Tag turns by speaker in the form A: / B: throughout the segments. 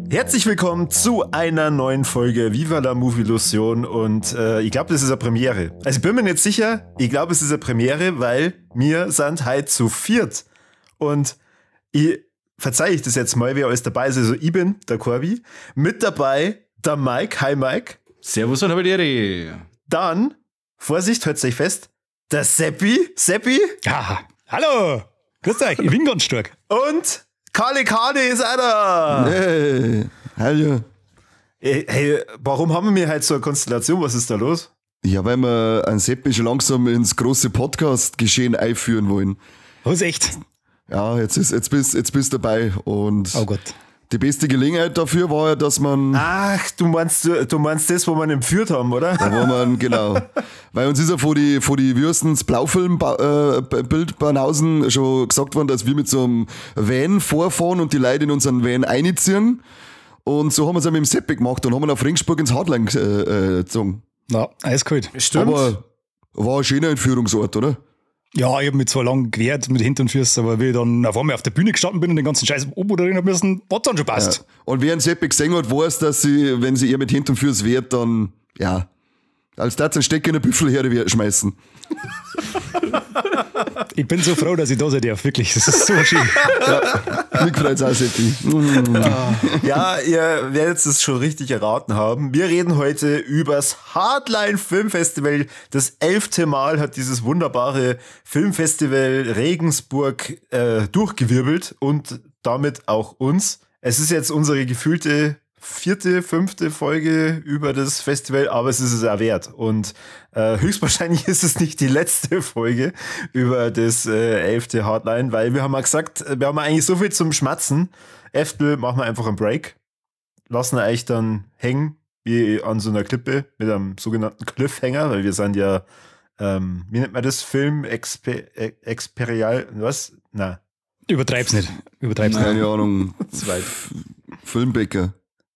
A: Herzlich willkommen zu einer neuen Folge Viva la Movilusion und ich glaube, das ist eine Premiere. Also ich bin mir nicht sicher, ich glaube, es ist eine Premiere, weil wir sind heute zu viert. Und ich verzeihe ich das jetzt mal, wer alles dabei ist. Also ich bin der Corby, mit dabei der Mike. Hi Mike.
B: Servus und habe.
A: Dann, Vorsicht, hört euch fest, der Seppi. Seppi.
C: Ja, hallo. Grüß euch, ich bin ganz stark.
A: Und Kali Kali ist einer!
D: Hey, hallo.
A: Hey, warum haben wir halt so eine Konstellation? Was ist da los?
D: Ja, weil wir einen Seppi schon langsam ins große Podcast-Geschehen einführen wollen.
C: Was, echt?
D: Ja, jetzt bist du dabei. Und
C: oh Gott.
D: Die beste Gelegenheit dafür war ja, dass man...
A: Ach, du meinst das, wo wir ihn entführt haben, oder?
D: Da wo man, genau. Weil uns ist ja vor die Würstens Blaufilm-Bild Banausen schon gesagt worden, dass wir mit so einem Van vorfahren und die Leute in unseren Van einziehen. Und so haben wir es auch mit dem Seppi gemacht und haben ihn auf Ringsburg ins Hardline gezogen.
C: Na, eiskalt.
A: Stimmt.
D: Aber war ein schöner Entführungsort, oder?
C: Ja, ich hab mich zwar lang gewehrt mit Hintern und Füßen, aber wie ich dann auf einmal auf der Bühne gestanden bin und den ganzen Scheiß oben hab müssen, hat dann schon passt.
D: Ja. Und wer einen Seppi gesehen hat, weiß, dass sie, wenn sie ihr mit Hintern und Füßen wehrt, dann, ja, als darf einen Stecker in den Büffel her schmeißen.
C: Ich bin so froh, dass ich da sein darf, wirklich. Das ist so schön.
D: Ja, mich freut's auch, Seppi.
A: Ja, ihr werdet es schon richtig erraten haben. Wir reden heute übers Hardline Filmfestival. Das 11. Mal hat dieses wunderbare Filmfestival Regensburg durchgewirbelt und damit auch uns. Es ist jetzt unsere gefühlte 4., 5. Folge über das Festival, aber es ist es auch wert. Und höchstwahrscheinlich ist es nicht die letzte Folge über das 11. Hardline, weil wir haben ja gesagt, wir haben eigentlich so viel zum Schmatzen. Eftel machen wir einfach einen Break, lassen euch dann hängen, wie an so einer Klippe mit einem sogenannten Cliffhanger, weil wir sind ja, wie nennt man das? Film, Experial, was? Na.
C: Übertreib's nicht. Übertreib's nicht.
D: Keine Ahnung.
B: Zweit.
D: Filmbäcker.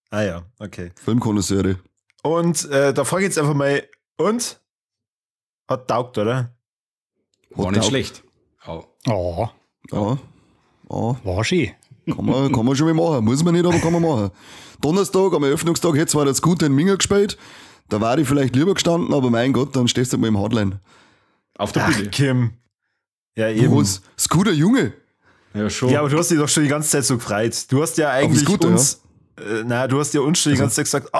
A: Ah ja, okay.
D: Filmkonnoisseure.
A: Und da frage ich jetzt einfach mal, und? Hat taugt, oder?
B: War nicht schlecht.
C: Oh. Oh.
D: Ja. Oh.
C: War schön.
D: Kann man schon mal machen. Muss man nicht, aber kann man machen. Donnerstag, am Eröffnungstag, hätte zwar das Gute in Minga gespielt, da war ich vielleicht lieber gestanden, aber mein Gott, dann stehst du halt mal im Hardline.
B: Auf der Bühne.
A: Ach, Kim. Ja, eben.
D: Was? Scooter Junge.
B: Ja, schon.
A: Ja, aber du hast dich doch schon die ganze Zeit so gefreut. Du hast ja eigentlich
D: Scooter,
A: uns...
D: Ja.
A: Na, du hast ja uns schon die ganze Zeit gesagt,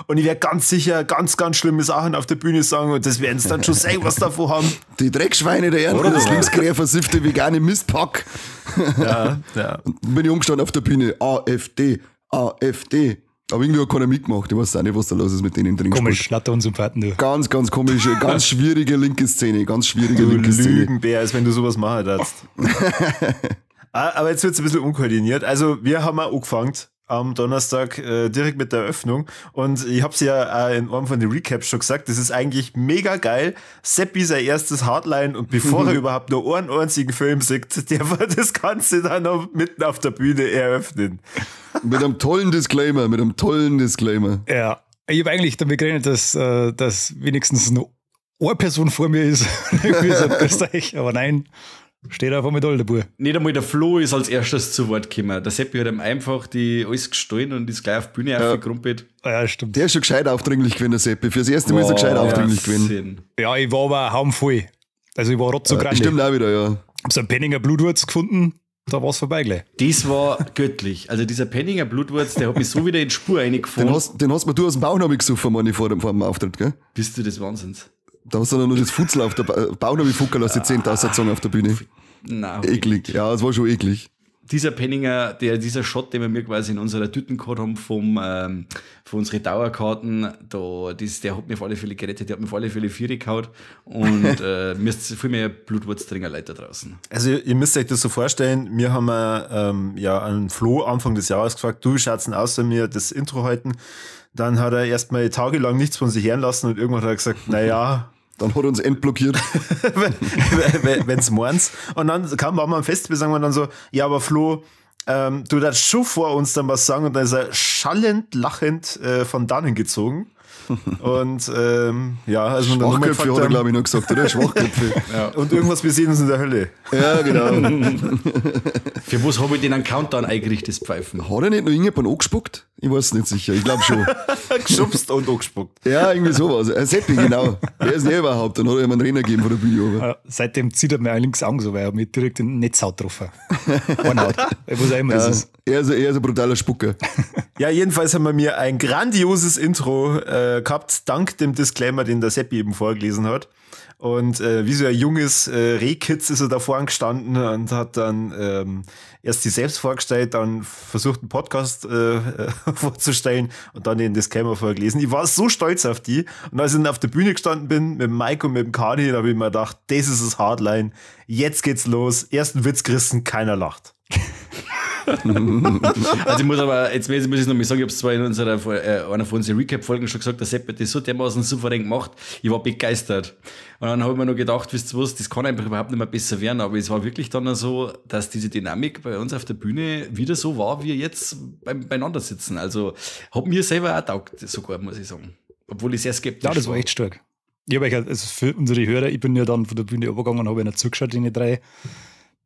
A: und ich werde ganz sicher ganz, ganz schlimme Sachen auf der Bühne sagen und das werden sie dann schon sehen, was davon haben.
D: Die Dreckschweine der Erde, das linksgrä versiffte vegane Mistpack.
A: Ja, ja.
D: Und bin ich umgestanden auf der Bühne, AfD, AfD. Aber irgendwie hat keiner mitgemacht, ich weiß auch nicht, was da los ist mit denen drin.
C: Komisch, lauter Unsympathen, du.
D: Ganz, ganz komische, ganz schwierige linke Szene, ganz schwierige linke Szene.
A: Lügenbär, als wenn du sowas machen darfst. Aber jetzt wird es ein bisschen unkoordiniert. Also, wir haben auch angefangen am Donnerstag direkt mit der Eröffnung und ich hab's ja in einem von den Recaps schon gesagt, das ist eigentlich mega geil. Seppi sein erstes Hardline und bevor er überhaupt nur einen einzigen Film sieht, der wird das Ganze dann noch mitten auf der Bühne eröffnen.
D: Mit einem tollen Disclaimer,
C: Ja, ich habe eigentlich damit gerechnet, dass wenigstens nur eine Person vor mir ist. Österreich, aber nein. Steht auf einmal da, der Bub.
B: Nicht einmal der Flo ist als erstes zu Wort gekommen. Der Seppi hat ihm einfach die alles gestohlen und ist gleich auf die Bühne aufgekrumpelt.
C: Ja, stimmt.
D: Der ist schon gescheit aufdringlich gewesen, der Seppi. Fürs erste Mal ist er gescheit aufdringlich gewesen.
C: Ja, ich war aber auch voll. Also ich war rotzo grande.
D: Stimmt auch wieder, ja.
C: Hab so einen Penninger Blutwurz gefunden, da war's vorbei gleich.
B: Das war göttlich. Also dieser Penninger Blutwurz, der hat mich so wieder in die Spur reingefahren.
D: Den hast mir du aus dem Bauchnabel gesoffen, meine ich, vor dem Auftritt, gell?
B: Bist du des Wahnsinns?
D: Da hast du dann nur das Futzel auf der Bauchnabel-Fuckerl aus den 10.000 Zungen auf der Bühne.
B: Nein.
D: Eklig. Ja, es war schon eklig.
B: Dieser Penninger, dieser Shot, den wir mir quasi in unserer Tüten gehabt haben, von unseren Dauerkarten, der hat mir auf alle Fälle gerettet, der hat mir auf alle Fälle Viere gehauen und mir ist viel mehr Blutwurztrinker Leute da draußen.
A: Also ihr müsst euch das so vorstellen, wir haben ja einen Flo Anfang des Jahres gefragt, du, wie schaut's denn aus, wenn wir das Intro halten? Dann hat er erstmal tagelang nichts von sich hören lassen und irgendwann hat er gesagt, naja,
D: Dann hat er uns entblockiert.
A: Wenn's morgens. Und dann kam wir am Festival, sagen wir dann so, ja, aber Flo, du darfst schon vor uns dann was sagen. Und dann ist er schallend, lachend von dannen gezogen. Und ja, also
D: Schwachköpfe hat er, glaube ich, noch gesagt, oder? Schwachköpfe.
A: Ja. Und irgendwas, wir sehen uns in der Hölle.
D: Ja, genau.
B: Für was habe ich denn einen Countdown eingerichtet, das Pfeifen?
D: Hat er nicht noch irgendjemand angespuckt? Ich weiß nicht sicher, ich glaube schon.
A: Geschubst und angespuckt.
D: Ja, irgendwie sowas. Seppi, genau. Wer ist denn überhaupt? Dann hat er ihm einen Trainer gegeben von der Bühne.
C: Ja, seitdem zieht er mir links Augen so, weil er mich direkt in den Netzhaut getroffen. Hornhaut. Was auch immer
D: ja, ist. Er ist ein brutaler Spucker.
A: Ja, jedenfalls haben wir mir ein grandioses Intro gehabt, dank dem Disclaimer, den der Seppi eben vorgelesen hat. Und wie so ein junges Rehkitz ist er da vorn gestanden und hat dann erst sich selbst vorgestellt, dann versucht, einen Podcast vorzustellen und dann den Disclaimer vorgelesen. Ich war so stolz auf die. Und als ich dann auf der Bühne gestanden bin, mit dem Mike und mit dem Kani, da habe ich mir gedacht, das ist das Hardline. Jetzt geht's los. Ersten Witz gerissen, keiner lacht.
B: Also ich muss aber, jetzt muss ich noch mal sagen, ich habe es zwar in unserer, einer von unseren Recap-Folgen schon gesagt, der Sepp hat das so dermaßen souverän gemacht, ich war begeistert. Und dann habe ich mir noch gedacht, wisst ihr was, das kann einfach überhaupt nicht mehr besser werden, aber es war wirklich dann so, dass diese Dynamik bei uns auf der Bühne wieder so war, wie jetzt beieinander sitzen. Also hat mir selber auch taugt, sogar, muss ich sagen. Obwohl ich sehr skeptisch war.
C: Ja, das war echt stark. Ich habe also für unsere Hörer, ich bin ja dann von der Bühne übergegangen und habe ihnen zugeschaut, die drei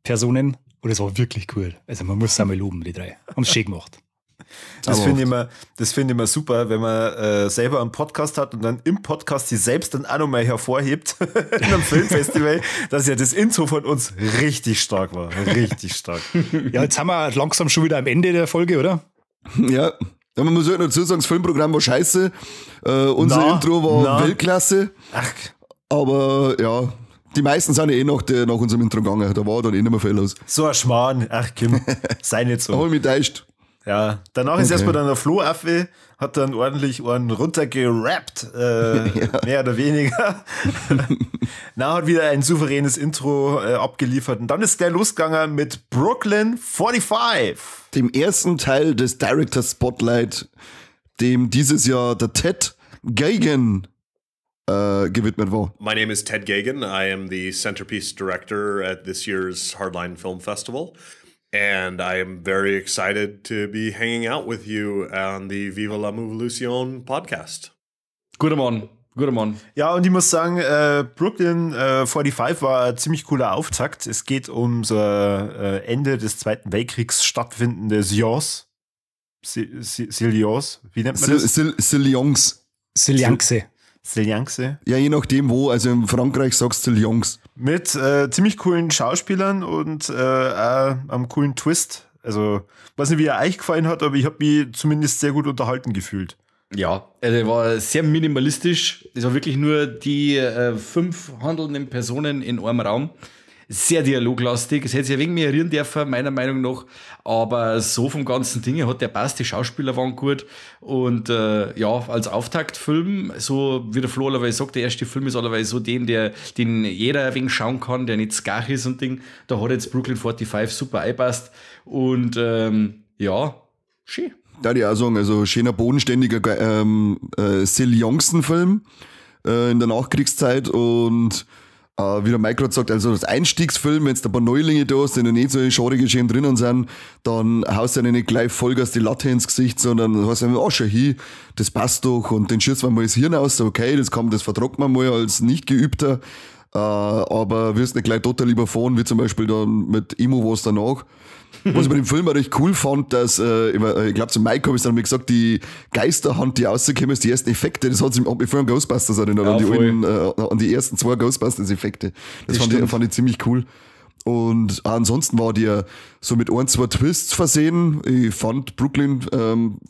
C: Personen. Und es war wirklich cool. Also man muss es einmal loben, die drei. Haben es schön gemacht.
A: Das finde ich, find ich immer super, wenn man selber einen Podcast hat und dann im Podcast sich selbst dann auch nochmal hervorhebt in einem Filmfestival, dass ja das Intro von uns richtig stark war. Richtig stark.
C: Ja, jetzt haben wir langsam schon wieder am Ende der Folge, oder?
D: Ja. Ja, man muss halt noch dazu sagen, das Filmprogramm war scheiße. Unser Intro war Weltklasse.
A: Ach.
D: Aber ja, die meisten sind ja eh nach unserem Intro gegangen. Da war dann eh nicht mehr viel los.
A: So ein Schmarrn. Ach, Kim, sei nicht so.
D: Hab ich mich täuscht.
A: Ja, danach ist erstmal dann der Flo-Affe, hat dann ordentlich einen runtergerappt, ja. Mehr oder weniger. Na, hat wieder ein souveränes Intro abgeliefert. Und dann ist der losgegangen mit Brooklyn 45.
D: Dem ersten Teil des Director's Spotlight, dem dieses Jahr der Ted Geoghegan gewidmet war.
E: My name is Ted Geoghegan. I am the centerpiece director at this year's Hardline Film Festival. And I am very excited to be hanging out with you on the Viva la Movolution podcast.
B: Guter Mann, guter Mann.
A: Ja, und ich muss sagen, Brooklyn 45 war ein ziemlich cooler Auftakt. Es geht um so Ende des Zweiten Weltkriegs stattfindende Sions. Silions, wie nennt man das?
D: Silions.
C: Silianxe.
A: Silianxe.
D: Ja, je nachdem wo. Also in Frankreich sagst du Silions.
A: Mit ziemlich coolen Schauspielern und einem coolen Twist. Also, weiß nicht, wie er euch gefallen hat, aber ich habe mich zumindest sehr gut unterhalten gefühlt.
B: Ja, also war sehr minimalistisch. Es war wirklich nur die 5 handelnden Personen in einem Raum. Sehr dialoglastig. Es hätte sich ein wenig mehr rühren dürfen, meiner Meinung nach. Aber so vom ganzen Ding hat der passt. Die Schauspieler waren gut. Und ja, als Auftaktfilm, so wie der Flo allerweil sagt, der erste Film ist allerweil so den, den jeder ein wenig schauen kann, der nicht skach ist und Ding. Da hat jetzt Brooklyn 45 super eingepasst. Und ja, schön.
D: Da ich auch sagen, also schöner, bodenständiger Sil-Jongsen-Film in der Nachkriegszeit und wie der Mike gerade sagt, also das Einstiegsfilm, wenn es da ein paar Neulinge da sind, die noch nicht so in Genre-Geschehen drinnen sind, dann haust du ja nicht gleich Vollgas die Latte ins Gesicht, sondern hast du einfach, oh, schau hin, das passt doch und den schießt man mal das Hirn aus, okay, das vertragt man mal als Nicht-Geübter, aber wirst nicht gleich total überfahren, wie zum Beispiel dann mit Emo was danach. Was ich bei dem Film auch recht cool fand, dass, ich glaube, zum Mike habe ich dann mal gesagt, die Geisterhand, die rausgekommen ist, die ersten Effekte, das hat sich mich vorher an Ghostbusters erinnert, ja, an die ersten 2 Ghostbusters-Effekte. Das fand ich ziemlich cool. Und ansonsten war der so mit 1, 2 Twists versehen. Ich fand Brooklyn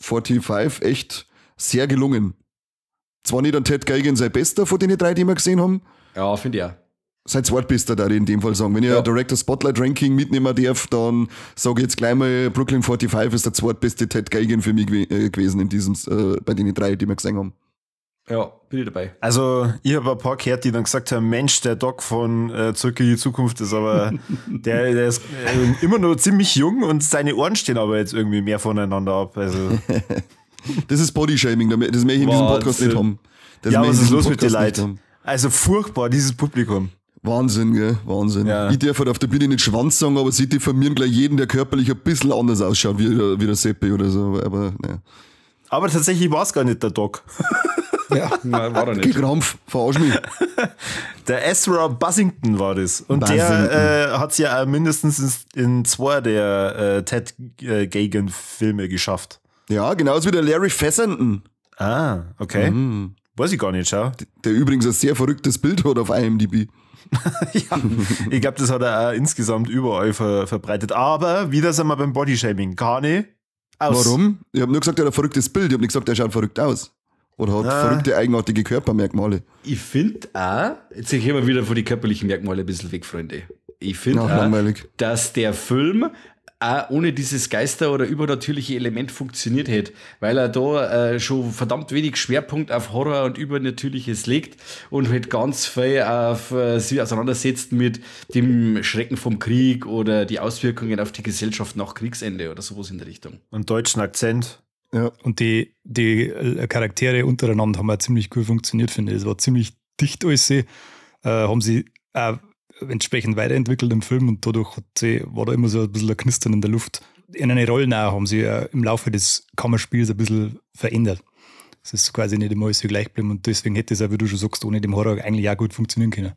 D: 45 echt sehr gelungen. Zwar nicht an Ted Geoghegan sein bester von den 3, die wir gesehen haben.
B: Ja, finde ich auch.
D: Sein zweitbester, da ich in dem Fall sagen. Wenn ich ein Director Spotlight Ranking mitnehmen darf, dann sage ich jetzt gleich mal, Brooklyn 45 ist der zweitbeste Ted Geoghegan für mich gewesen in diesem, bei den 3, die wir gesehen haben.
B: Ja, bin ich dabei.
A: Also, ich habe ein paar gehört, die dann gesagt haben, Mensch, der Doc von Zurück in die Zukunft ist aber, der ist immer noch ziemlich jung und seine Ohren stehen aber jetzt irgendwie mehr voneinander ab. Also.
D: Das ist Bodyshaming, das möchte ich in diesem Podcast nicht haben. Das
A: ja, was ist los mit den Leuten? Also furchtbar, dieses Publikum.
D: Wahnsinn, gell? Wahnsinn. Ja. Ich darf halt auf der Bühne nicht Schwanz sagen, aber sie diffamieren gleich jeden, der körperlich ein bisschen anders ausschaut, wie der Seppi oder so. Aber, naja.
A: Aber tatsächlich war es gar nicht der Doc.
B: Ja, nein, war er nicht.
D: Gekrampf, verarsch mich.
A: Der Ezra Buzzington war das. Und Buzzington. Der hat es ja auch mindestens in zwei der Ted Geoghegan-Filme geschafft.
D: Ja, genauso wie der Larry Fessenden.
A: Ah, okay. Mhm. Weiß ich gar nicht, schau.
D: Der übrigens ein sehr verrücktes Bild hat auf IMDb.
A: Ja, ich glaube, das hat er auch insgesamt überall verbreitet. Aber wieder sind wir beim Bodyshaming. Gar nicht.
D: Aus. Warum? Ich habe nur gesagt, er hat ein verrücktes Bild. Ich habe nicht gesagt, er schaut verrückt aus. Oder hat verrückte, eigenartige Körpermerkmale.
B: Ich finde auch, jetzt gehen wir wieder von den körperlichen Merkmalen ein bisschen weg, Freunde. Ich finde auch, dass der Film auch ohne dieses Geister- oder übernatürliche Element funktioniert hätte, weil er da schon verdammt wenig Schwerpunkt auf Horror und Übernatürliches legt und halt ganz viel auf sich auseinandersetzt mit dem Schrecken vom Krieg oder die Auswirkungen auf die Gesellschaft nach Kriegsende oder sowas in der Richtung.
A: Und deutschen Akzent.
C: Ja. Und die Charaktere untereinander haben auch ziemlich gut funktioniert, finde ich. Es war ziemlich dicht alles. Haben sie auch entsprechend weiterentwickelt im Film und dadurch war da immer so ein bisschen ein Knistern in der Luft. In eine Rollen auch haben sie im Laufe des Kammerspiels ein bisschen verändert. Es ist quasi nicht immer alles so gleich geblieben und deswegen hätte es auch, wie du schon sagst, ohne dem Horror eigentlich auch gut funktionieren können.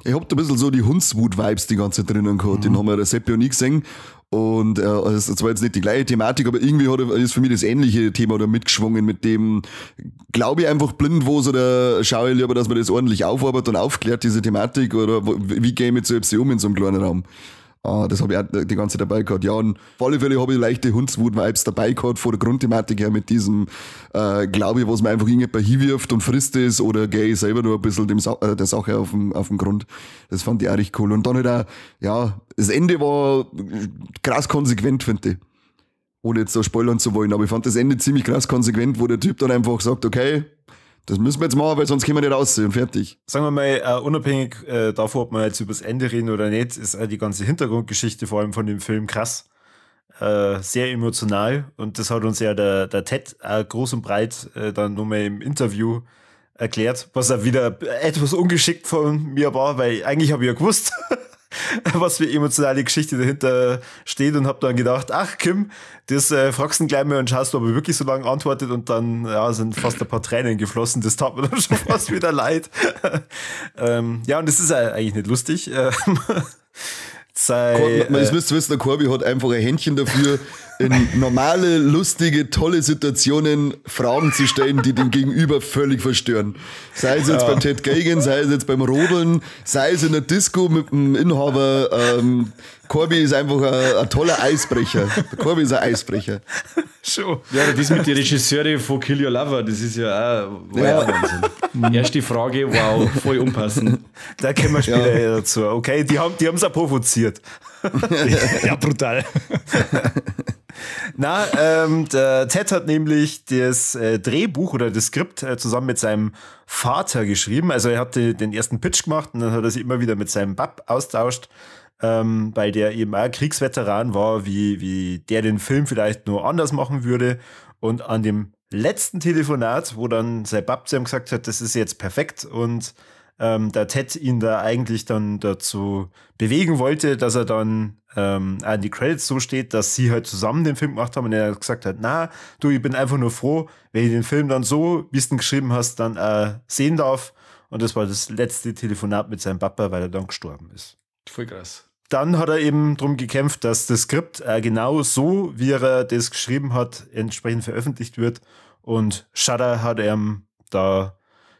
D: Ich hab da ein bisschen so die Hundswut-Vibes die ganze Zeit drinnen gehabt. Mhm. Den haben wir der Seppi und ich gesehen. Und es war jetzt nicht die gleiche Thematik, aber irgendwie ist für mich das ähnliche Thema da mitgeschwungen mit dem, glaube ich einfach blind was oder schaue ich lieber, dass man das ordentlich aufarbeitet und aufklärt, diese Thematik, oder wie gehe ich mit so etwas um in so einem kleinen Raum. Das habe ich auch die ganze Zeit dabei gehabt. Ja, und auf alle Fälle habe ich leichte Hundswut-Vibes dabei gehabt, von der Grundthematik her mit diesem, glaube ich, was man einfach irgendjemand hinwirft und frisst es, oder gehe ich selber nur ein bisschen der Sache auf den Grund. Das fand ich auch richtig cool. Und dann halt auch, ja, das Ende war krass konsequent, finde ich. Ohne jetzt so spoilern zu wollen, aber ich fand das Ende ziemlich krass konsequent, wo der Typ dann einfach sagt, okay, das müssen wir jetzt machen, weil sonst können wir nicht raus und fertig.
A: Sagen wir mal, unabhängig davon, ob wir jetzt über das Ende reden oder nicht, ist die ganze Hintergrundgeschichte vor allem von dem Film krass. Sehr emotional. Und das hat uns ja der Ted groß und breit dann nochmal im Interview erklärt, was er wieder etwas ungeschickt von mir war, weil eigentlich habe ich ja gewusst, was für emotionale Geschichte dahinter steht, und habe dann gedacht, ach Kim, das fragst du gleich mal und schaust, ob er wirklich so lange antwortet, und dann ja, sind fast ein paar Tränen geflossen, das tat mir dann schon fast wieder leid. Ja, und das ist eigentlich nicht lustig.
D: Das müsst ihr wissen, der Corby hat einfach ein Händchen dafür, in normale, lustige, tolle Situationen Fragen zu stellen, die den Gegenüber völlig verstören. Sei es jetzt beim Ted Geoghegan, sei es jetzt beim Rodeln, sei es in der Disco mit dem Inhaber. Corby ist einfach ein toller Eisbrecher. Der Corby ist ein Eisbrecher.
B: Schon. Ja, das mit den Regisseuren von Kill Your Lover, das ist ja auch Wahnsinn. Erste Frage, wow, voll unpassend.
A: Da kommen wir später dazu. Okay, die haben es auch provoziert.
C: Ja, brutal.
A: Na, der Ted hat nämlich das Drehbuch oder das Skript zusammen mit seinem Vater geschrieben. Also er hat den ersten Pitch gemacht und dann hat er sich immer wieder mit seinem Bab austauscht, weil der eben auch Kriegsveteran war, wie der den Film vielleicht nur anders machen würde. Und an dem letzten Telefonat, wo dann sein Bab zu ihm gesagt hat, das ist jetzt perfekt, und der Ted ihn da eigentlich dann dazu bewegen wollte, dass er dann an die Credits so steht, dass sie halt zusammen den Film gemacht haben, und er gesagt hat, na, du, ich bin einfach nur froh, wenn ich den Film dann so, wie du ihn geschrieben hast, dann sehen darf. Und das war das letzte Telefonat mit seinem Papa, weil er dann gestorben ist.
B: Voll krass.
A: Dann hat er eben darum gekämpft, dass das Skript genau so, wie er das geschrieben hat, entsprechend veröffentlicht wird. Und Shudder hat ihm da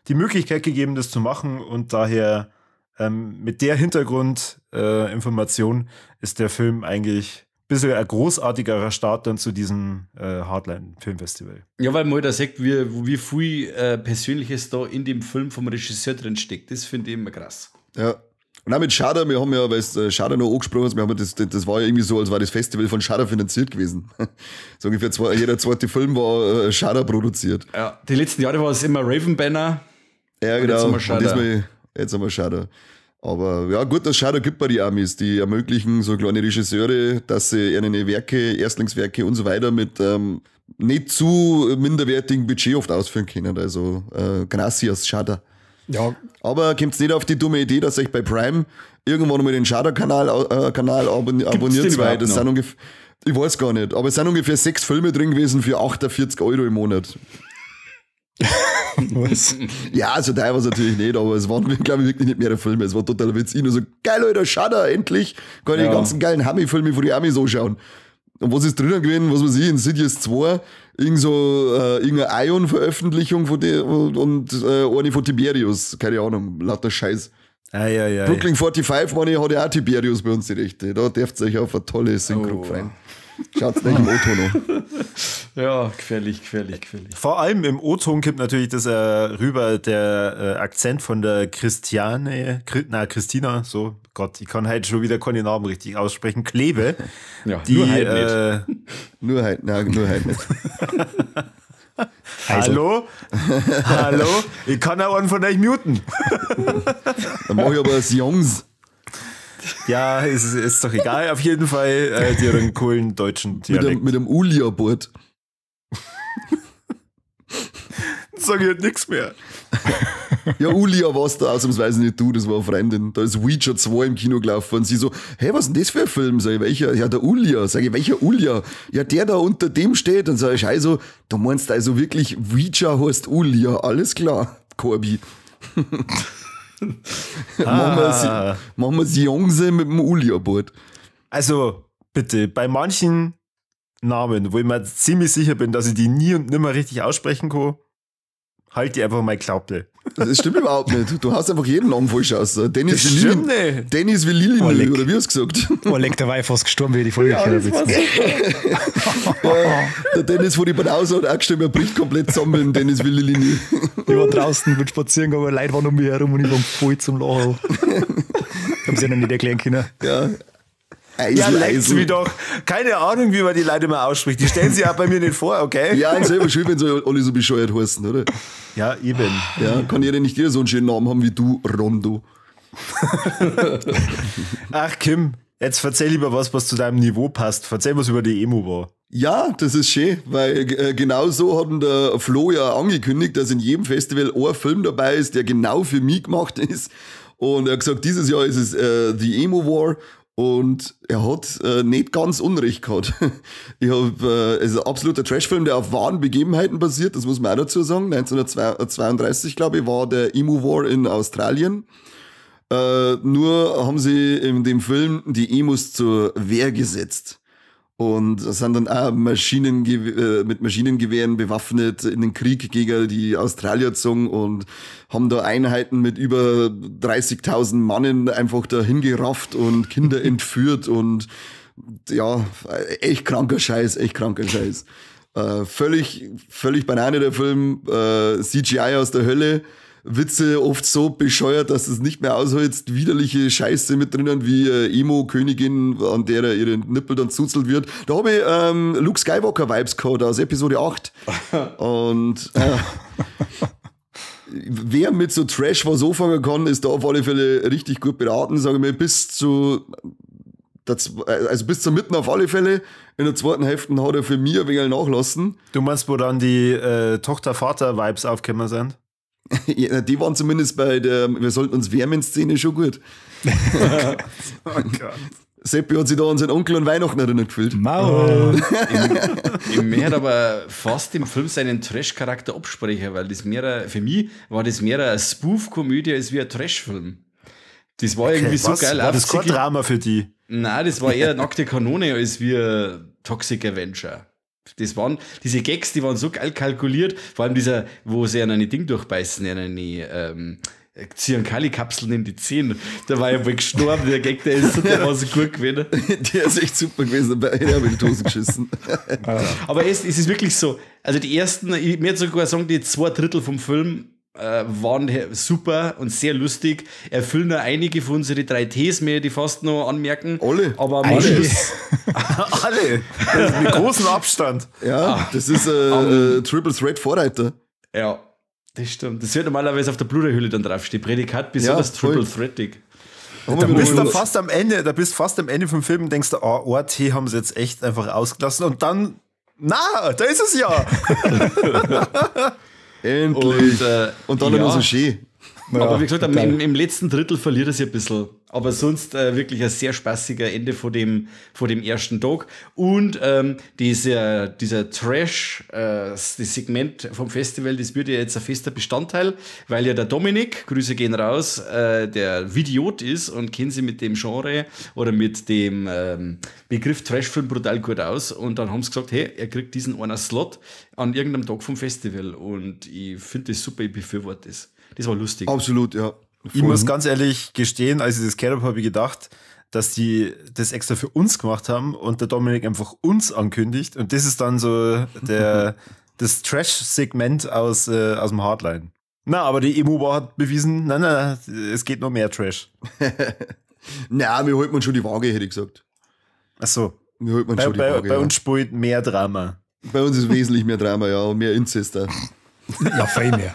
A: die Möglichkeit gegeben, das zu machen, und daher mit der Hintergrundinformation ist der Film eigentlich ein bisschen ein großartigerer Start dann zu diesem Hardline Filmfestival.
B: Ja, weil man da sagt, wie viel Persönliches da in dem Film vom Regisseur drin steckt, das finde ich immer krass.
D: Ja. Und auch mit Shudder, wir haben ja, weil es Shudder noch angesprochen hat, wir haben das war ja irgendwie so, als war das Festival von Shudder finanziert gewesen. So ungefähr jeder zweite Film war Shudder produziert.
B: Ja, die letzten Jahre war es immer Raven Banner.
D: Ja, genau. Jetzt haben wir Shudder. Jetzt haben wir Shudder. Aber ja, gut, dass Shudder gibt bei die Amis, die ermöglichen so kleine Regisseure, dass sie ihre Werke, Erstlingswerke und so weiter mit nicht zu minderwertigen Budget oft ausführen können. Also gracias, Shudder.
C: Ja.
D: Aber kommt's nicht auf die dumme Idee, dass euch bei Prime irgendwann mal den Shudder-Kanal Kanal abonniert, weil das sind ungefähr, ich weiß gar nicht, aber es sind ungefähr 6 Filme drin gewesen für 48 Euro im Monat.
C: Was?
D: Ja, also teilweise natürlich nicht, aber es waren, glaube ich, wirklich nicht mehrere Filme. Es war totaler Witz. Ich nur so, geil, Alter, Shudder, endlich kann ich die ganzen geilen Hammy-Filme von den Amis anschauen. Und was ist drinnen gewesen? Was weiß ich, Insidious 2, irgend so, irgendeine Ion-Veröffentlichung von der und eine von Tiberius. Keine Ahnung, lauter Scheiß.
A: Ei, ei, ei.
D: Brooklyn 45, meine ich, hat ja auch Tiberius bei uns die Rechte. Da dürft ihr euch auf eine tolle Synchro freuen. Schaut's nicht im O-Ton an.
B: Ja, gefährlich, gefährlich, gefährlich.
A: Vor allem im O-Ton kommt natürlich das rüber, der Akzent von der Christiane, Christina, so, Gott, ich kann halt schon wieder keine Namen richtig aussprechen, Klebe.
B: Ja,
A: die,
B: nur halt nicht.
D: Nur halt, nein, nur halt nicht.
A: Hallo? Hallo? Ich kann auch einen von euch muten.
D: Dann mach ich aber das Jungs.
A: Ja, ist doch egal. Auf jeden Fall, die hat einen coolen deutschen Dialekt.
D: Mit dem Ulia-Board.
A: Sag ich halt nichts mehr.
D: Ja, Ulia war's da ausnahmsweise nicht du, das war eine Freundin. Da ist Ouija 2 im Kino gelaufen und sie so, hey, was ist denn das für ein Film? Sag ich, welcher? Ja, der Ulia. Sag ich, welcher Ulia? Ja, der da unter dem steht. Und sag ich, also, du meinst also wirklich, Ouija heißt Ulia. Alles klar, Corby. Machen wir sie Jungse mit dem Ulia-Board.
A: Also, bitte, bei manchen Namen, wo ich mir ziemlich sicher bin, dass ich die nie und nimmer richtig aussprechen kann, halt die einfach mal Klappe.
D: Das stimmt überhaupt nicht. Du hast einfach jeden Namen falsch aus. Dennis
A: das stimmt nicht.
D: Dennis Vililini, oder wie hast du gesagt?
C: Oh, leck, der war ich fast gestorben, wie ich die Folge gehört habe.
D: Ja, der Dennis von die Banause hat auch gestimmt, er bricht komplett zusammen mit dem Dennis Vililini.
C: Ich war draußen, bin spazieren gegangen, Leute waren um mich herum und ich war voll zum Lachen. Haben sie ja noch nicht erklären können.
D: Ja.
A: Eisel, ja, leckt's mich doch. Keine Ahnung, wie man die Leute immer ausspricht. Die stellen sich auch bei mir nicht vor, okay?
D: Ja, und selber schön, wenn sie alle so bescheuert heißen, oder?
A: Ja, eben.
D: Ja, kann jeder nicht jeder so einen schönen Namen haben wie du, Rondo.
A: Ach, Kim, jetzt erzähl lieber was, was zu deinem Niveau passt. Erzähl was über die Emu War.
D: Ja, das ist schön, weil genau so hat der Flo ja angekündigt, dass in jedem Festival ein Film dabei ist, der genau für mich gemacht ist. Und er hat gesagt, dieses Jahr ist es die Emu War. Und er hat nicht ganz Unrecht gehabt. Ich hab, es ist ein absoluter Trashfilm, der auf wahren Begebenheiten basiert, das muss man auch dazu sagen. 1932, glaube ich, war der Emu War in Australien. Nur haben sie in dem Film die Emus zur Wehr gesetzt. Und sind dann auch mit Maschinengewehren bewaffnet in den Krieg gegen die Australier gezogen und haben da Einheiten mit über 30.000 Mannen einfach da hingerafft und Kinder entführt und ja, echt kranker Scheiß, echt kranker Scheiß. Völlig, völlig Banane der Film, CGI aus der Hölle. Witze oft so bescheuert, dass es nicht mehr aushältst, widerliche Scheiße mit drinnen, wie Emo-Königin, an der ihre Nippel dann zuzelt wird. Da habe ich Luke Skywalker-Vibes gehabt aus Episode 8. Und wer mit so Trash was anfangen kann, ist da auf alle Fälle richtig gut beraten, sage ich mal, bis zur Mitten auf alle Fälle. In der zweiten Hälfte hat er für mich ein wenig nachlassen.
A: Du meinst, wo dann die Tochter-Vater-Vibes aufgekommen sind?
D: Ja, die waren zumindest bei der Wir sollten uns wärmen-Szene schon gut.
A: Oh Gott.
D: Seppi hat sich da an seinen Onkel an Weihnachten erinnert gefühlt.
C: Mau.
B: Ich möchte aber fast im Film seinen Trash-Charakter absprechen, weil das mehr, für mich war das mehr eine Spoof-Komödie als wie ein Trash-Film. Das war irgendwie so geil.
A: War das kein Drama für die?
B: Nein, das war eher nackte Kanone als wie Toxic Avenger. Das waren diese Gags, die waren so geil kalkuliert. Vor allem dieser, wo sie an eine Ding durchbeißen, an eine Zyankali-Kapseln in die Zähne. Da war ja wohl gestorben, der Gag, der war so gut gewesen.
D: Der ist echt super gewesen, da habe ich die Hose geschissen.
B: Aber es ist wirklich so, also die ersten, ich würde sogar sagen, die 2 Drittel vom Film waren super und sehr lustig. Erfüllen nur einige von unseren 3 Ts, mir die fast noch anmerken.
D: Alle.
B: Aber
C: alle.
A: Alle. Mit großem Abstand.
D: Ja, das ist Triple Threat Vorreiter.
B: Ja, das stimmt. Das wird normalerweise auf der Blu-ray-Hülle dann draufstehen. Prädikat besonders ja, Triple Threatig.
A: Da bist du fast am Ende, da bist fast am Ende vom Film und denkst du, oh, ORT haben sie jetzt echt einfach ausgelassen und dann, na, da ist es ja.
D: Endlich. Und dann ja, noch so schön.
C: Ja,
B: Aber wie gesagt,
C: total.
B: im letzten Drittel verliert er sich ein bisschen. Aber sonst wirklich ein sehr spaßiger Ende vor dem ersten Tag. Und dieser Trash, das Segment vom Festival, das wird ja jetzt ein fester Bestandteil, weil ja der Dominik, Grüße gehen raus, der Vidiot ist und kennt sich mit dem Genre oder mit dem Begriff Trashfilm brutal gut aus. Und dann haben sie gesagt, hey, er kriegt diesen einen Slot an irgendeinem Tag vom Festival. Und ich finde das super, ich befürworte das. Das war lustig.
D: Absolut, ja.
A: Ich muss ganz ehrlich gestehen, als ich das gehört habe, habe ich gedacht, dass die das extra für uns gemacht haben und der Dominik einfach uns ankündigt. Und das ist dann so das Trash-Segment aus dem Hardline. Na, aber die Emo-Bar hat bewiesen, nein, es geht noch mehr Trash.
D: Na, mir holt man schon die Waage, hätte ich gesagt.
A: Ach so.
D: Mir holt man schon die Waage,
A: bei uns spielt mehr Drama.
D: Bei uns ist wesentlich mehr Drama, ja, und mehr Inzest da.
C: Ja, fein mehr.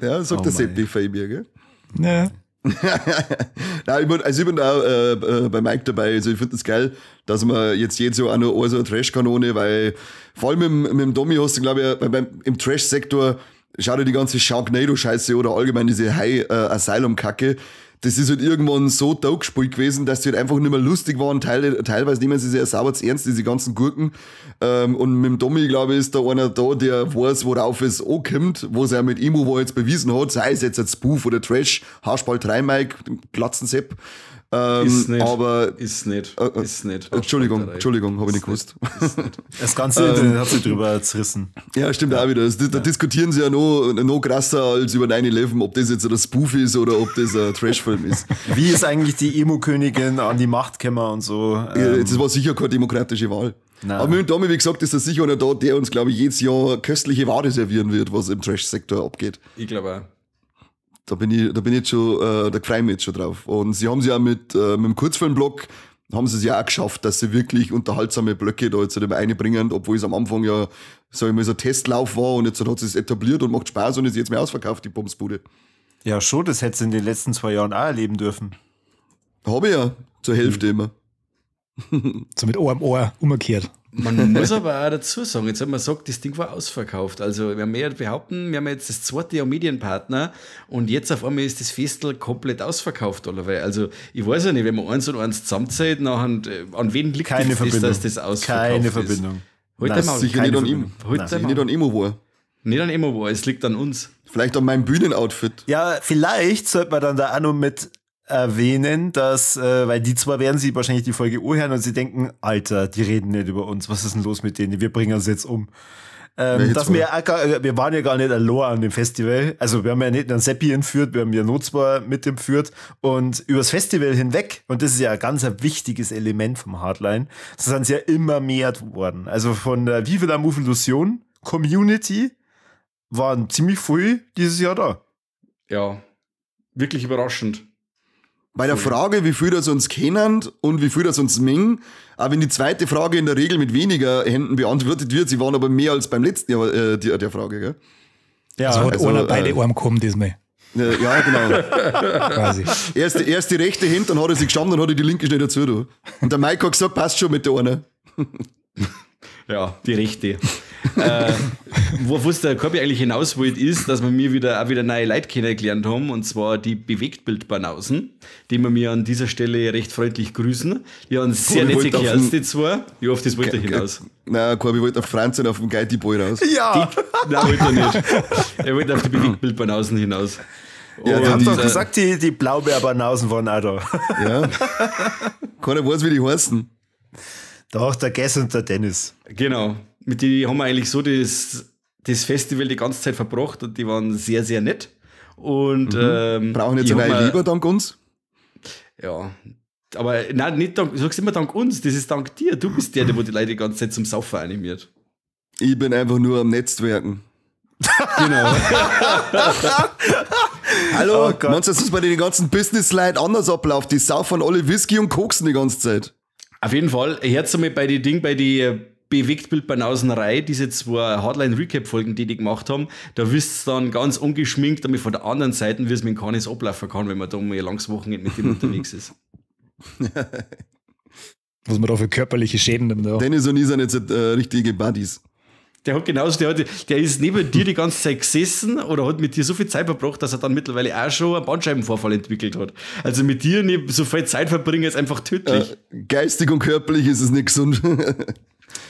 D: Ja, sagt der Seppi fein mehr, gell?
C: Ja.
D: Nein, ich bin auch bei Mike dabei. Also ich finde das geil, dass man jetzt jedes Jahr auch noch so eine Trash-Kanone, weil vor allem mit dem Domi hast du, glaube ich, im Trash-Sektor, schau dir die ganze Sharknado-Scheiße oder allgemein diese High-Asylum-Kacke. Das ist halt irgendwann so totgespielt gewesen, dass die halt einfach nicht mehr lustig waren. Teilweise nehmen sie sich ja sauber zu ernst, diese ganzen Gurken. Und mit dem Tommy, glaube ich, ist da einer da, der weiß, worauf es ankommt, was er mit Emo jetzt bewiesen hat, sei es jetzt ein Spoof oder Trash, Haarspalterei Mike, glatzen Sepp.
B: Ist nicht.
D: Aber
B: ist nicht. Ist nicht.
D: Entschuldigung, habe ich nicht gewusst.
B: Ist nicht.
A: Das ganze Internet hat sich drüber zerrissen.
D: Ja, stimmt auch wieder. Da diskutieren sie ja noch krasser als über 9/11, ob das jetzt ein Spoof ist oder ob das ein Trashfilm ist.
A: Wie ist eigentlich die Emo-Königin an die Macht gekommen und so?
D: Ja, das war sicher keine demokratische Wahl.
A: Nein.
D: Aber mit dem Tommy, wie gesagt, ist das sicher einer da, der uns, glaube ich, jedes Jahr köstliche Ware servieren wird, was im Trash-Sektor abgeht.
B: Ich glaube auch.
D: Da bin ich jetzt schon, da freue ich mich jetzt schon drauf. Und sie haben sie ja mit dem Kurzfilmblock, haben sie es ja auch geschafft, dass sie wirklich unterhaltsame Blöcke da jetzt immer reinbringen, obwohl es am Anfang ja, sag ich mal, so ein Testlauf war und jetzt hat es etabliert und macht Spaß und ist jetzt mehr ausverkauft, die Bumsbude.
A: Ja, schon, das hättest du in den letzten 2 Jahren auch erleben dürfen.
D: Habe ich ja, zur Hälfte immer.
C: So mit Ohr am Ohr umgekehrt.
B: Man muss aber auch dazu sagen, jetzt haben wir gesagt, das Ding war ausverkauft. Also wir haben ja behaupten, wir haben jetzt das zweite Jahr Medienpartner und jetzt auf einmal ist das Festel komplett ausverkauft. Allerweil. Also ich weiß ja nicht, wenn man eins und eins zusammenzählt, nachher, an wen liegt
A: keine
B: das, dass das ausverkauft
A: Keine Verbindung.
B: Ist? Halt
D: Nein, sicher nicht an ihm. Nicht an Emo war.
B: Nicht an Emo war, es liegt an uns.
D: Vielleicht an meinem Bühnenoutfit.
A: Ja, vielleicht sollte man dann da auch noch mit erwähnen, dass, weil die zwei werden sie wahrscheinlich die Folge anhören und sie denken, Alter, die reden nicht über uns, was ist denn los mit denen, wir bringen uns jetzt um. Dass wir, wir waren ja gar nicht allein an dem Festival, also wir haben ja nicht einen Seppi entführt, wir haben ja noch zwei mit entführt und übers Festival hinweg, und das ist ja ein ganz ein wichtiges Element vom Hardline, das sind sie ja immer mehr geworden. Also von der Vive la Movolution Community waren ziemlich früh dieses Jahr da.
B: Ja, wirklich überraschend.
D: Bei der Frage, wie viel das uns kennen und wie viel das uns mengen, auch wenn die zweite Frage in der Regel mit weniger Händen beantwortet wird, sie waren aber mehr als beim letzten Jahr der Frage, gell?
C: Ja, also hat einer beide Arme gekommen diesmal.
D: Ja, genau.
C: Quasi.
D: Erst die rechte Hand, dann hat er sich geschaut, dann hat er die linke schnell dazu. Du. Und der Mike hat gesagt, passt schon mit der einen.
B: Ja, die rechte. Wo es der Korbi eigentlich hinaus wollte, ist, dass wir mir auch wieder neue Leute kennengelernt haben, und zwar die Bewegtbildbanausen, die wir mir an dieser Stelle recht freundlich grüßen. Die haben sehr nette Kerls, die zwei. Ich hoffe, das wollte er hinaus.
D: Nein, Korbi wollte auf Franz und auf den Geiti Boy raus.
A: Ja!
B: Nein, wollte er nicht. Er wollte auf die Bewegtbildbanausen hinaus.
A: Ja, ich hab doch gesagt, die Blaubeerbanausen waren auch da.
D: Ja. Keiner weiß, wie die heißen.
A: Doch, der Gess und der Dennis.
B: Genau. Mit denen haben wir eigentlich so das Festival die ganze Zeit verbracht und die waren sehr, sehr nett. Und,
D: brauchen jetzt eine Lieber dank uns?
B: Ja. Aber nein, nicht dank, du sagst immer dank uns, das ist dank dir. Du bist der die Leute die ganze Zeit zum Saufen animiert.
D: Ich bin einfach nur am Netzwerken.
B: Genau.
D: Hallo, oh meinst du, dass das bei den ganzen Business-Leuten anders abläuft? Die saufen alle Whisky und koksen die ganze Zeit.
B: Auf jeden Fall, hört einmal bei die Ding, bei die Bewegtbildbanausenrei, diese zwei Hardline-Recap-Folgen, die gemacht haben, da wisst ihr dann ganz ungeschminkt, damit von der anderen Seite, wie es mit dem Kanis ablaufen kann, wenn man da mal ein langes Wochenende mit dem unterwegs ist.
C: Was man da für körperliche Schäden nimmt. Ja.
D: Dennis und ich sind jetzt richtige Buddies.
B: Der hat genauso, der ist neben dir die ganze Zeit gesessen oder hat mit dir so viel Zeit verbracht, dass er dann mittlerweile auch schon einen Bandscheibenvorfall entwickelt hat. Also mit dir nicht so viel Zeit verbringen ist einfach tödlich.
D: Geistig und körperlich ist es nicht gesund.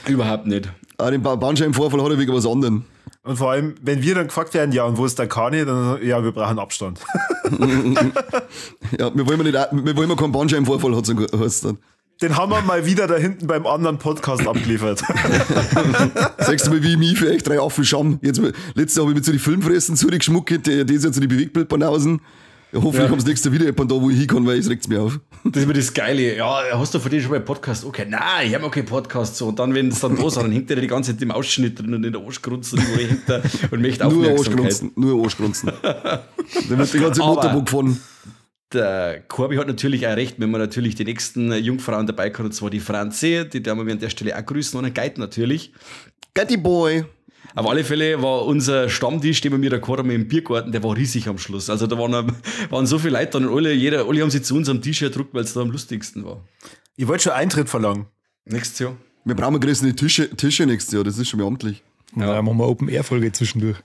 B: Überhaupt nicht.
D: Ah, den Bandscheibenvorfall hat er wegen was anderem.
A: Und vor allem, wenn wir dann gefragt werden, ja, und wo ist der Kani, dann, ja, wir brauchen Abstand.
D: Ja, wir wollen nicht, wir wollen keinen Bandscheibenvorfall, hat's dann.
A: Den haben wir mal wieder da hinten beim anderen Podcast abgeliefert.
D: Sagst du mal, wie ich mich für echt 3 Affen schamm. Jetzt, letztes Jahr habe ich mit so die Filmfressen zurückgeschmuckt, die ist jetzt so die Bewegtbildbanausen. Ja, hoffentlich ja. Kommt das nächste wieder jemand da, wo ich hin kann, weil es regt's mir auf.
B: Das ist immer das Geile. Ja, hast du von dir schon mal einen Podcast? Okay, nein, ich habe keinen Podcast. So. Und dann, wenn es dann da ist, dann hängt der die ganze Zeit im Ausschnitt drin und in der Arschgrunzen und hängt er und möchte Aufmerksamkeit.
D: Nur Arschgrunzen. Da wird die ganze Motorboot gefahren.
B: Der Corby hat natürlich auch recht, wenn man natürlich die nächsten Jungfrauen dabei hat, und zwar die Franzi, die darf wir an der Stelle auch grüßen, und ein Guide natürlich.
D: Guide Boy!
B: Auf alle Fälle war unser Stammtisch, den wir da gehabt haben im Biergarten, der war riesig am Schluss. Also da waren so viele Leute dann und alle haben sich zu unserem Tisch gedruckt, weil es da am lustigsten war.
A: Ich wollte schon Eintritt verlangen.
B: Nächstes Jahr.
D: Wir brauchen größere Tische nächstes Jahr, das ist schon mal amtlich.
C: Ja, dann machen wir Open-Air-Folge zwischendurch.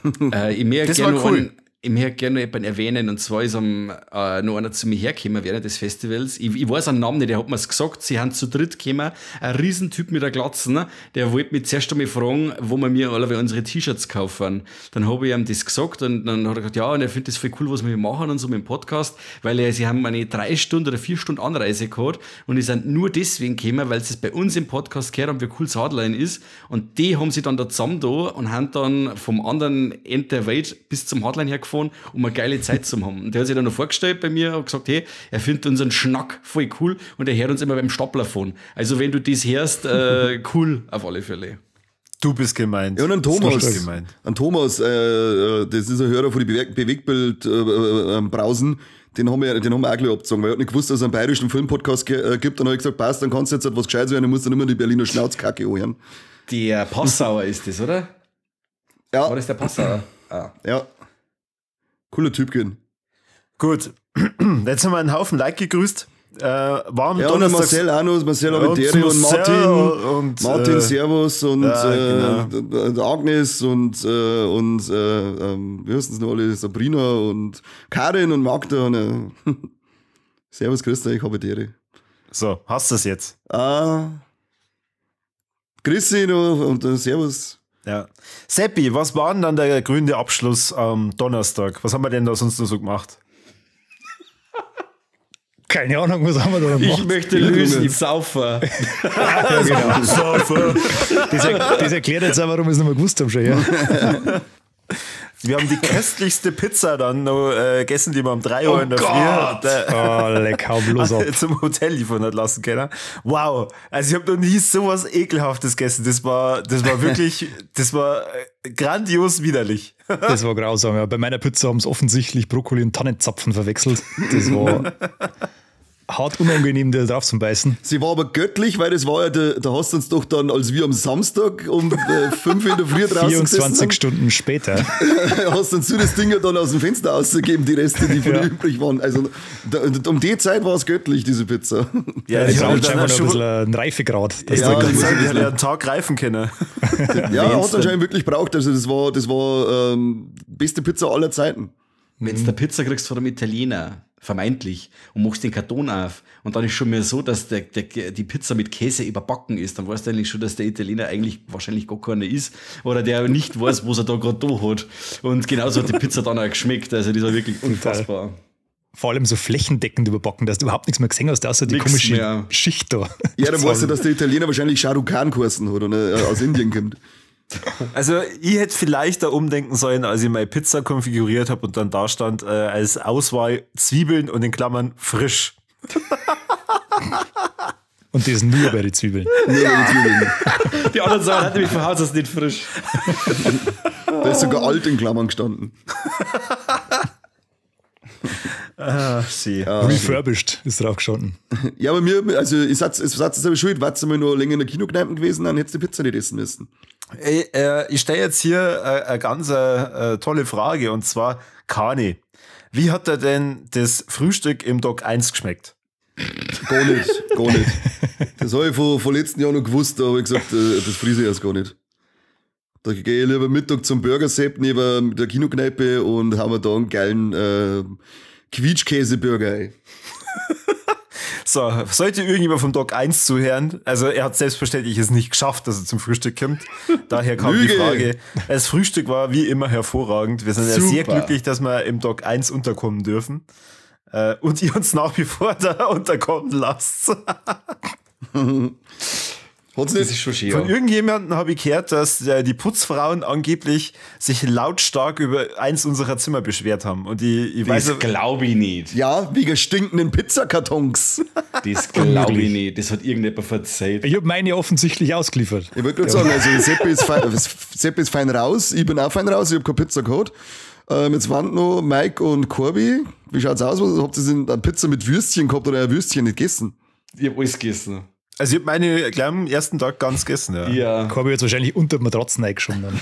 B: Ich möchte gerne cool. Ich möchte gerne noch jemanden erwähnen, und zwar ist noch einer zu mir hergekommen während des Festivals. Ich weiß einen Namen nicht, der hat mir's gesagt, sie haben zu dritt gekommen, ein Riesentyp mit der Glatze, ne? Der wollte mich zuerst einmal fragen, wo wir mir alle unsere T-Shirts kaufen. Dann habe ich ihm das gesagt und dann hat er gesagt, ja, und er findet das voll cool, was wir machen und so mit dem Podcast, weil sie haben eine 3 Stunden oder 4 Stunden Anreise gehabt und die sind nur deswegen gekommen, weil sie es bei uns im Podcast gehört haben, wie cool das Hardline ist, und die haben sie dann da zusammen da und haben dann vom anderen Ende der Welt bis zum Hardline hergefahren, um eine geile Zeit zu haben. Und der hat sich dann noch vorgestellt bei mir und gesagt, hey, er findet unseren Schnack voll cool und er hört uns immer beim Staplerphone. Also wenn du das hörst, cool auf alle Fälle.
A: Du bist gemeint.
D: Ja, und an Thomas. An Thomas, das ist ein Hörer von den Bewegtbild Brausen, den haben wir auch gleich abgezogen, weil ich hab nicht gewusst, dass es einen bayerischen Filmpodcast gibt. Dann habe ich gesagt, passt, dann kannst du jetzt etwas Gescheites hören, dann musst du nicht mehr die Berliner Schnauzkacke anhören.
B: Der Passauer ist das, oder?
D: Ja.
B: War das der Passauer? Ah.
D: Ja. Cooler Typ gehen.
A: Gut, jetzt haben wir einen Haufen Like gegrüßt. War am
D: ja, und Marcel auch noch, Marcel Aventere und Martin und Martin, Servus und ja, genau. Agnes und wie heißen sie noch alle? Sabrina und Karin und Magda. Und, Servus, grüß dich, ich habe die.
A: So, hast du das jetzt?
D: Grüß dich noch und Servus.
A: Ja. Seppi, was war denn dann der grüne Abschluss am Donnerstag? Was haben wir denn da sonst noch so gemacht?
C: Keine Ahnung, was haben wir da gemacht?
B: Ich möchte lösen, saufen.
C: Ja, genau. Saufen. Das erklärt jetzt auch, warum wir es nicht mehr gewusst haben schon. Ja.
A: Wir haben die köstlichste Pizza dann noch gegessen, die wir um 3 Uhr in der Früh
C: oh, leck, hau bloß ab.
A: zum Hotel liefern hat lassen können. Wow, also ich habe noch nie sowas Ekelhaftes gegessen. Das war wirklich, das war grandios widerlich.
C: Das war grausam, ja. Bei meiner Pizza haben sie offensichtlich Brokkoli und Tannenzapfen verwechselt. Das war hart unangenehm, da drauf zu beißen.
D: Sie war aber göttlich, weil das war ja, da hast du uns doch dann, als wir am Samstag um 5 in der Früh draußen
C: 24 Stunden später.
D: Hast uns du das Ding ja dann aus dem Fenster ausgegeben, die Reste, die von dir übrig waren. Also um die Zeit war es göttlich, diese Pizza.
C: Ja, die braucht scheinbar noch ein bisschen einen Reifegrad.
A: Dass ja, die hat ja einen Tag reifen können.
D: Ja, hat anscheinend wirklich braucht. Also das war beste Pizza aller Zeiten.
B: Wenn du eine Pizza kriegst von einem Italiener, vermeintlich, und machst den Karton auf und dann ist schon mehr so, dass die Pizza mit Käse überbacken ist, dann weißt du eigentlich schon, dass der Italiener eigentlich wahrscheinlich gar keiner ist oder der nicht weiß, was er da gerade da hat. Und genauso hat die Pizza dann auch geschmeckt. Also das war wirklich unfassbar.
C: Vor allem so flächendeckend überbacken, dass du überhaupt nichts mehr gesehen hast, außer die komische mehr. Schicht da.
D: Ja, dann weißt du, dass der Italiener wahrscheinlich Shah Rukh Khan geheißen hat und aus Indien kommt.
A: Also ich hätte vielleicht da umdenken sollen, als ich meine Pizza konfiguriert habe und dann da stand als Auswahl Zwiebeln und in Klammern frisch.
C: Und das nur bei den Zwiebeln.
D: Nur bei den Zwiebeln.
B: Die anderen Sachen hat nämlich von Haus aus nicht frisch.
D: Da ist sogar alt in Klammern gestanden.
A: Ah, sie.
C: Refurbished ist drauf gestanden.
D: Ja, aber mir, also ich satz selber schuld, warst du mal nur länger in der Kinokneipe gewesen, dann hättest du die Pizza nicht essen müssen.
A: Ey, ich stelle jetzt hier eine ganz tolle Frage, und zwar, Kani, wie hat dir denn das Frühstück im Dock 1 geschmeckt?
D: Gar nicht, gar nicht. Das habe ich vor letzten Jahr noch gewusst, da habe ich gesagt, das friese ich erst gar nicht. Da gehe ich lieber Mittag zum Burger-Sepp neben der Kinokneipe und haben wir da einen geilen Quietschkäse-Burger. Ey.
A: So, sollte irgendjemand vom Dock 1 zuhören, also er hat selbstverständlich es nicht geschafft, dass er zum Frühstück kommt. Daher kam die Frage. Das Frühstück war wie immer hervorragend. Wir sind ja sehr glücklich, dass wir im Dock 1 unterkommen dürfen. Und ihr uns nach wie vor da unterkommen lasst.
D: Hat's
B: Das ist schon schön.
A: Von irgendjemandem habe ich gehört, dass die Putzfrauen angeblich sich lautstark über eins unserer Zimmer beschwert haben. Und ich weiß,
B: Das glaube ich nicht.
D: Ja, wegen stinkenden Pizzakartons.
B: Das glaube ich nicht. Das hat irgendjemand verzeiht.
C: Ich habe meine offensichtlich ausgeliefert.
D: Ich wollte gerade sagen, also Seppi ist fein raus, ich bin auch fein raus, ich habe keine Pizza gehabt. Jetzt waren noch Mike und Corby. Wie schaut's aus? Was, habt ihr denn eine Pizza mit Würstchen gehabt oder ein Würstchen nicht gegessen?
B: Ich habe alles gegessen.
A: Also ich habe meine gleich am ersten Tag ganz gegessen. Ja.
B: Ja.
C: Corby hat wahrscheinlich unter die Matratzen eingeschoben. Dann.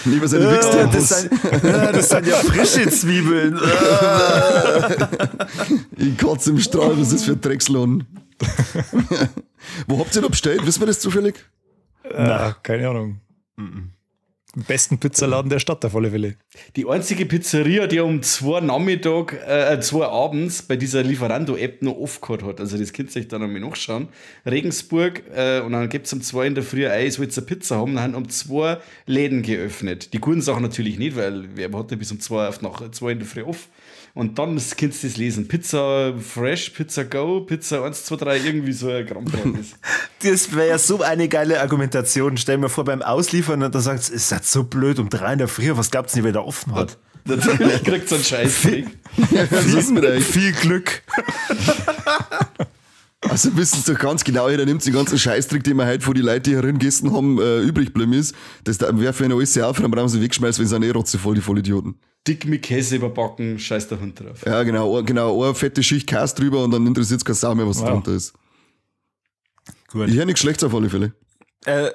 D: Lieber seine Wichstempels.
A: Das sind ja frische Zwiebeln.
D: Ich kotze im Strahl, was ist das für ein Dreckslohn? Wo habt ihr da bestellt? Wissen wir das zufällig?
C: Na, keine Ahnung. Im besten Pizzaladen der Stadt auf alle Fälle.
B: Die einzige Pizzeria, die um 2 Nachmittag, 2 abends bei dieser Lieferando-App noch aufgehört hat. Also das könnt ihr euch dann einmal nachschauen. Regensburg, und dann gibt's um 2 in der Früh Eis, wollt ihr eine Pizza haben, dann haben um 2 Läden geöffnet. Die guten Sachen natürlich nicht, weil wer hat ja bis um 2 auf nach 2 in der Früh auf. Und dann könnt ihr das lesen. Pizza Fresh, Pizza Go, Pizza 1, 2, 3, irgendwie so ein Krampf.
A: Das wäre ja so eine geile Argumentation. Stell mir vor, beim Ausliefern und dann sagt es, ist das so blöd, um 3 in der Früh, was glaubt's denn, wer da offen hat?
B: Natürlich kriegt so einen Scheiß.
D: Was ist mit euch?
A: Viel Glück.
D: Also wissen Sie doch ganz genau, jeder nimmt den ganzen Scheißtrick, den wir heute von den Leuten, die herin gegessen haben, übrig geblieben ist. Das werfen wir alles auf, dann brauchen sie wegschmeißen, wenn sie eh rotzevoll, die Vollidioten.
B: Dick mit Käse überbacken, scheiß der Hund drauf.
D: Ja, genau, genau, eine fette Schicht Käse drüber und dann interessiert es keine Sau mehr, was drunter ist.
A: Gut.
D: Ich höre nichts Schlechtes auf alle Fälle.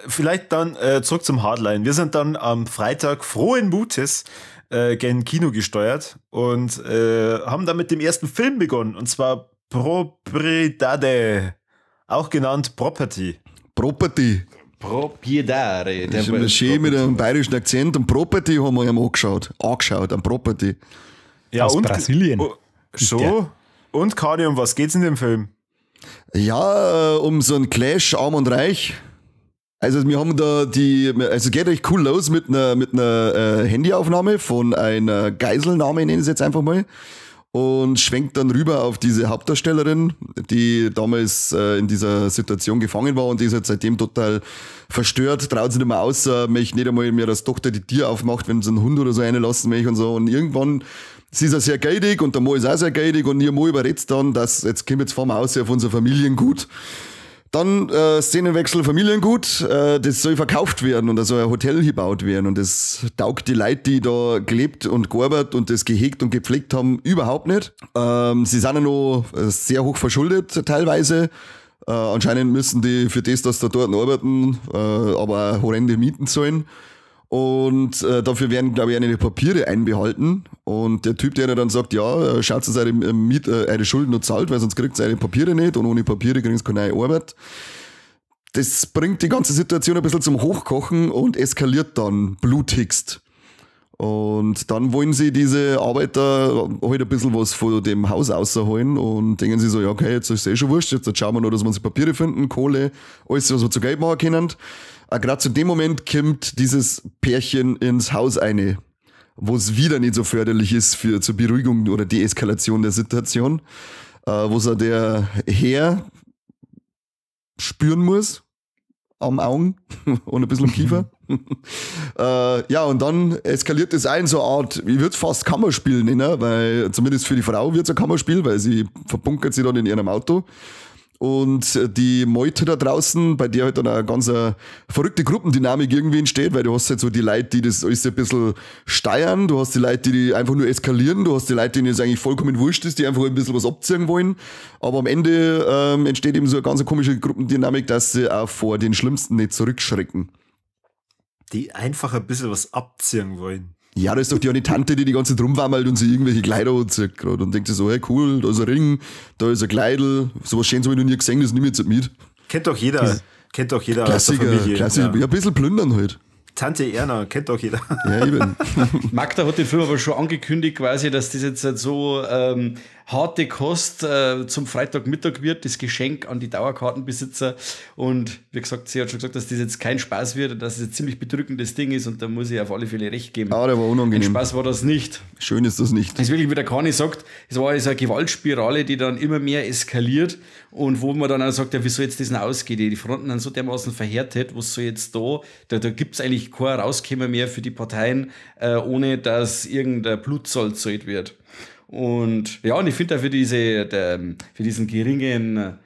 A: Vielleicht dann zurück zum Hardline. Wir sind dann am Freitag frohen Mutes gen Kino gesteuert und haben dann mit dem ersten Film begonnen, und zwar Propriedade, auch genannt Property.
D: Property.
B: Propriedade.
D: Das ist immer schön mit einem bayerischen Akzent. Und Property haben wir ihm angeschaut. Angeschaut, am Property.
A: Ja,
C: aus
A: und,
C: Brasilien.
A: Oh, schon. Und Kani, um was geht's in dem Film?
D: Ja, um so einen Clash Arm und Reich. Also wir haben da also geht recht cool los mit einer Handyaufnahme von einer Geiselnahme, nenne ich es jetzt einfach mal. Und schwenkt dann rüber auf diese Hauptdarstellerin, die damals in dieser Situation gefangen war und die ist halt seitdem total verstört, traut sich nicht mehr aus, möchte nicht einmal mehr, dass Tochter die Tür aufmacht, wenn sie einen Hund oder so reinlassen möchte und so. Und irgendwann, sie ist ja sehr geidig und der Mo ist auch sehr geidig und ihr Mo überredet dann, dass jetzt kommt jetzt fahren wir aus auf unser Familiengut. Dann Szenenwechsel, Familiengut, das soll verkauft werden und da soll ein Hotel gebaut werden und das taugt die Leute, die da gelebt und gearbeitet und das gehegt und gepflegt haben, überhaupt nicht. Sie sind ja noch sehr hoch verschuldet teilweise. Anscheinend müssen die für das, dass da dort arbeiten, aber horrende Mieten zahlen. Und dafür werden, glaube ich, einige Papiere einbehalten. Und der Typ, der dann sagt, ja, schaut, dass eure, eure Schulden noch zahlt, weil sonst kriegt ihr eure Papiere nicht und ohne Papiere kriegt ihr keine neue Arbeit. Das bringt die ganze Situation ein bisschen zum Hochkochen und eskaliert dann blutigst. Und dann wollen sie diese Arbeiter halt ein bisschen was von dem Haus rausholen und denken sie so, ja okay, jetzt ist es eh schon wurscht, jetzt schauen wir noch, dass wir uns Papiere finden, Kohle, alles, was wir zu Geld machen können. Gerade zu dem Moment kommt dieses Pärchen ins Haus eine, wo es wieder nicht so förderlich ist für zur Beruhigung oder Deeskalation der Situation, wo es der Herr spüren muss am Augen und ein bisschen am Kiefer. Ja, und dann eskaliert es ein so eine Art, ich würde fast Kammerspiel nennen, weil zumindest für die Frau wird es ein Kammerspiel, weil sie verbunkert sie dann in ihrem Auto. Und die Meute da draußen, bei der halt dann eine ganz verrückte Gruppendynamik irgendwie entsteht, weil du hast halt so die Leute, die das alles ein bisschen steuern, du hast die Leute, die einfach nur eskalieren, du hast die Leute, denen es eigentlich vollkommen wurscht ist, die einfach ein bisschen was abziehen wollen. Aber am Ende entsteht eben so eine ganz komische Gruppendynamik, dass sie auch vor den Schlimmsten nicht zurückschrecken.
A: Die einfach ein bisschen was abziehen wollen.
D: Ja, da ist doch die eine Tante, die die ganze Zeit rumwammelt und sich irgendwelche Kleider anzieht gerade und denkt sich so, hey cool, da ist ein Ring, da ist ein Kleidel, sowas Schönes habe ich noch nie gesehen, das nehme ich jetzt mit.
A: Kennt doch jeder. Kennt doch jeder
D: Klassiker,
A: aus der Familie.
D: Klassiker. Ja, ein bisschen plündern halt.
A: Tante Erna, kennt doch jeder.
D: Ja, eben.
B: Magda hat den Film aber schon angekündigt, quasi, dass das jetzt halt so harte Kost zum Freitagmittag wird, das Geschenk an die Dauerkartenbesitzer. Und wie gesagt, sie hat schon gesagt, dass das jetzt kein Spaß wird und dass es ein ziemlich bedrückendes Ding ist und da muss ich auf alle Fälle recht geben.
D: Ah, der war unangenehm.
B: Ein Spaß war das nicht.
D: Schön ist das nicht.
B: Es ist wirklich, wie der Kani sagt, es war also eine Gewaltspirale, die dann immer mehr eskaliert und wo man dann auch sagt, ja, wie soll jetzt das denn ausgehen? Die Fronten sind so dermaßen verhärtet, was soll jetzt da gibt es eigentlich kein Rauskommen mehr für die Parteien, ohne dass irgendein Blutzoll gezahlt wird. Und ja, und ich finde auch für diesen geringen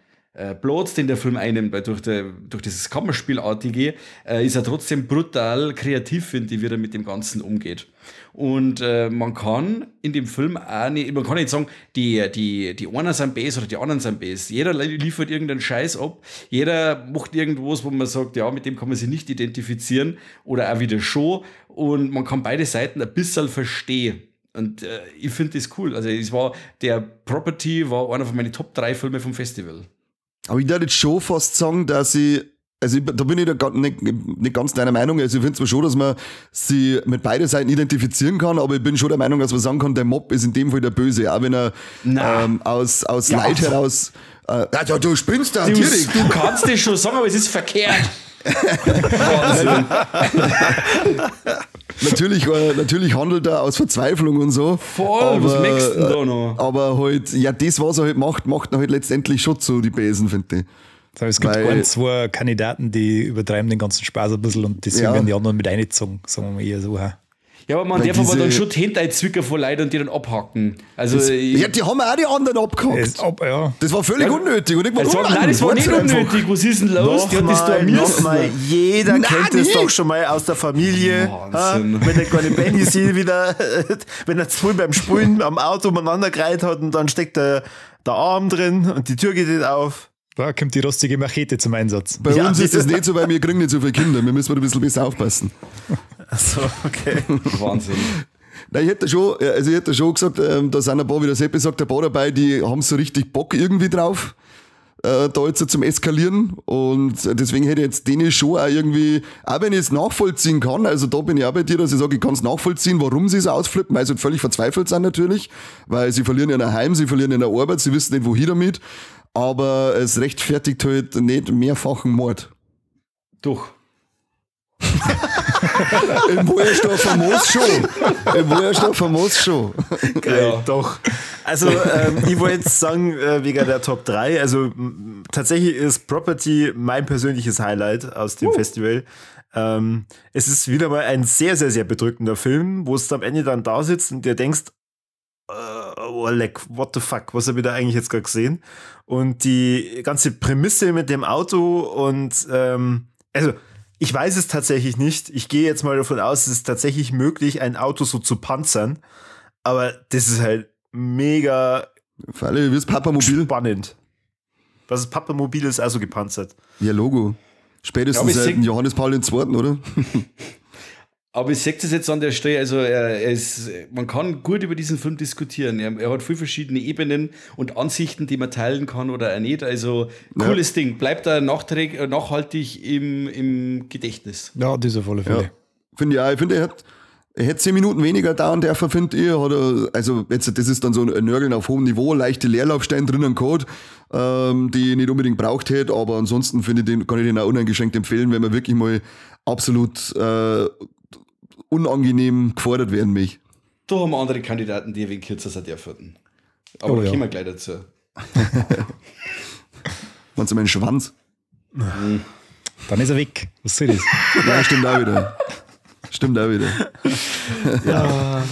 B: Platz, den der Film einnimmt, weil durch dieses Kammerspielartige, ist er trotzdem brutal kreativ, finde ich, wie er mit dem Ganzen umgeht. Und man kann in dem Film auch nicht, man kann nicht sagen, die einen sind besser oder die anderen sind besser. Jeder liefert irgendeinen Scheiß ab, jeder macht irgendwas, wo man sagt, ja, mit dem kann man sich nicht identifizieren oder auch wieder schon. Und man kann beide Seiten ein bisschen verstehen. Und ich finde das cool. Also es war, der Property war einer von meinen Top 3 Filme vom Festival.
D: Aber ich würde jetzt schon fast sagen, dass ich, also da bin ich da nicht ganz deiner Meinung. Also ich finde zwar schon, dass man sie mit beiden Seiten identifizieren kann, aber ich bin schon der Meinung, dass man sagen kann, der Mob ist in dem Fall der Böse, auch wenn er aus ja, Leid heraus... ja, du spinnst da,
B: natürlich. Du kannst das schon sagen, aber es ist verkehrt. Wahnsinn.
D: Natürlich handelt er aus Verzweiflung und so.
B: Voll,
D: aber,
B: was merkst du denn da noch?
D: Aber halt, ja, das, was er halt macht, macht er halt letztendlich schon zu die Besen, finde ich.
C: Es gibt ein, zwei Kandidaten, die übertreiben den ganzen Spaß ein bisschen und deswegen werden die anderen mit eingezogen, sagen wir mal eher so.
B: Ja, aber man darf aber dann schon die Hände einzwicken vor Leuten und die dann abhacken. Also
D: das, ja, die haben auch die anderen abgehackt.
C: Ja.
D: Das war völlig unnötig. Und ich war,
B: nein, das war nicht unnötig. Was ist denn los? Die hat das da
A: nochmal, jeder kennt das doch schon mal aus der Familie.
B: Wahnsinn.
A: Wenn der kleine Benny sie wieder, wenn er zu früh beim Spulen am Auto umeinander gereiht hat und dann steckt der Arm drin und die Tür geht nicht auf.
C: Da kommt die rostige Machete zum Einsatz.
D: Bei uns ist das nicht so, weil wir kriegen nicht so viele Kinder. Wir müssen ein bisschen besser aufpassen.
A: Ach so, okay.
B: Wahnsinn.
D: Nein, ich hätte schon gesagt, da sind ein paar, wie der Seppi sagt, ein paar dabei, die haben so richtig Bock irgendwie drauf, da jetzt zum Eskalieren. Und deswegen hätte ich jetzt denen schon auch irgendwie, auch wenn ich es nachvollziehen kann, also da bin ich auch bei dir, dass ich sage, ich kann es nachvollziehen, warum sie so ausflippen, weil sie halt völlig verzweifelt sind natürlich, weil sie verlieren ja daheim, sie verlieren in der Arbeit, sie wissen nicht, wohin damit. Aber es rechtfertigt halt nicht mehrfachen Mord.
B: Doch.
D: Im Woyersdorfer Moos schon. Im Woyersdorfer Moos schon.
A: Geil, ja. Doch. Also, ich wollte jetzt sagen, wegen der Top 3, also tatsächlich ist Property mein persönliches Highlight aus dem Festival. Es ist wieder mal ein sehr, sehr, sehr bedrückender Film, wo es am Ende dann da sitzt und dir denkst, oh, leck, what the fuck, was habe ich da eigentlich jetzt gerade gesehen? Und die ganze Prämisse mit dem Auto und also ich weiß es tatsächlich nicht. Ich gehe jetzt mal davon aus, es ist tatsächlich möglich, ein Auto so zu panzern. Aber das ist halt mega
D: Falle, wie ist Papamobil?
A: Spannend. Was ist Papamobil ist also gepanzert.
D: Ja, Logo. Spätestens seit Johannes Paul II., oder?
B: Aber ich sehe das jetzt an der Stelle, also man kann gut über diesen Film diskutieren. Er hat viele verschiedene Ebenen und Ansichten, die man teilen kann oder auch nicht. Also cooles Ding. Bleibt da nachhaltig im Gedächtnis.
C: Ja, das auf alle Fälle.
D: Ja. Finde ich auch. Ich finde, er hätte 10 Minuten weniger dauern dürfen, finde ich. Also jetzt, das ist dann so ein Nörgeln auf hohem Niveau, leichte Leerlaufsteine drinnen gehabt, die ich nicht unbedingt braucht hätte. Aber ansonsten finde ich den, kann ich den auch uneingeschränkt empfehlen, wenn man wirklich mal absolut unangenehm gefordert werden mich.
B: Da haben wir andere Kandidaten, die ein wenig kürzer sind dürfen. Aber da kommen wir gleich dazu.
D: Meinst du meinen Schwanz?
C: Mhm. Dann ist er weg. Was soll das?
D: Ja, stimmt auch wieder. Stimmt auch wieder. Ja.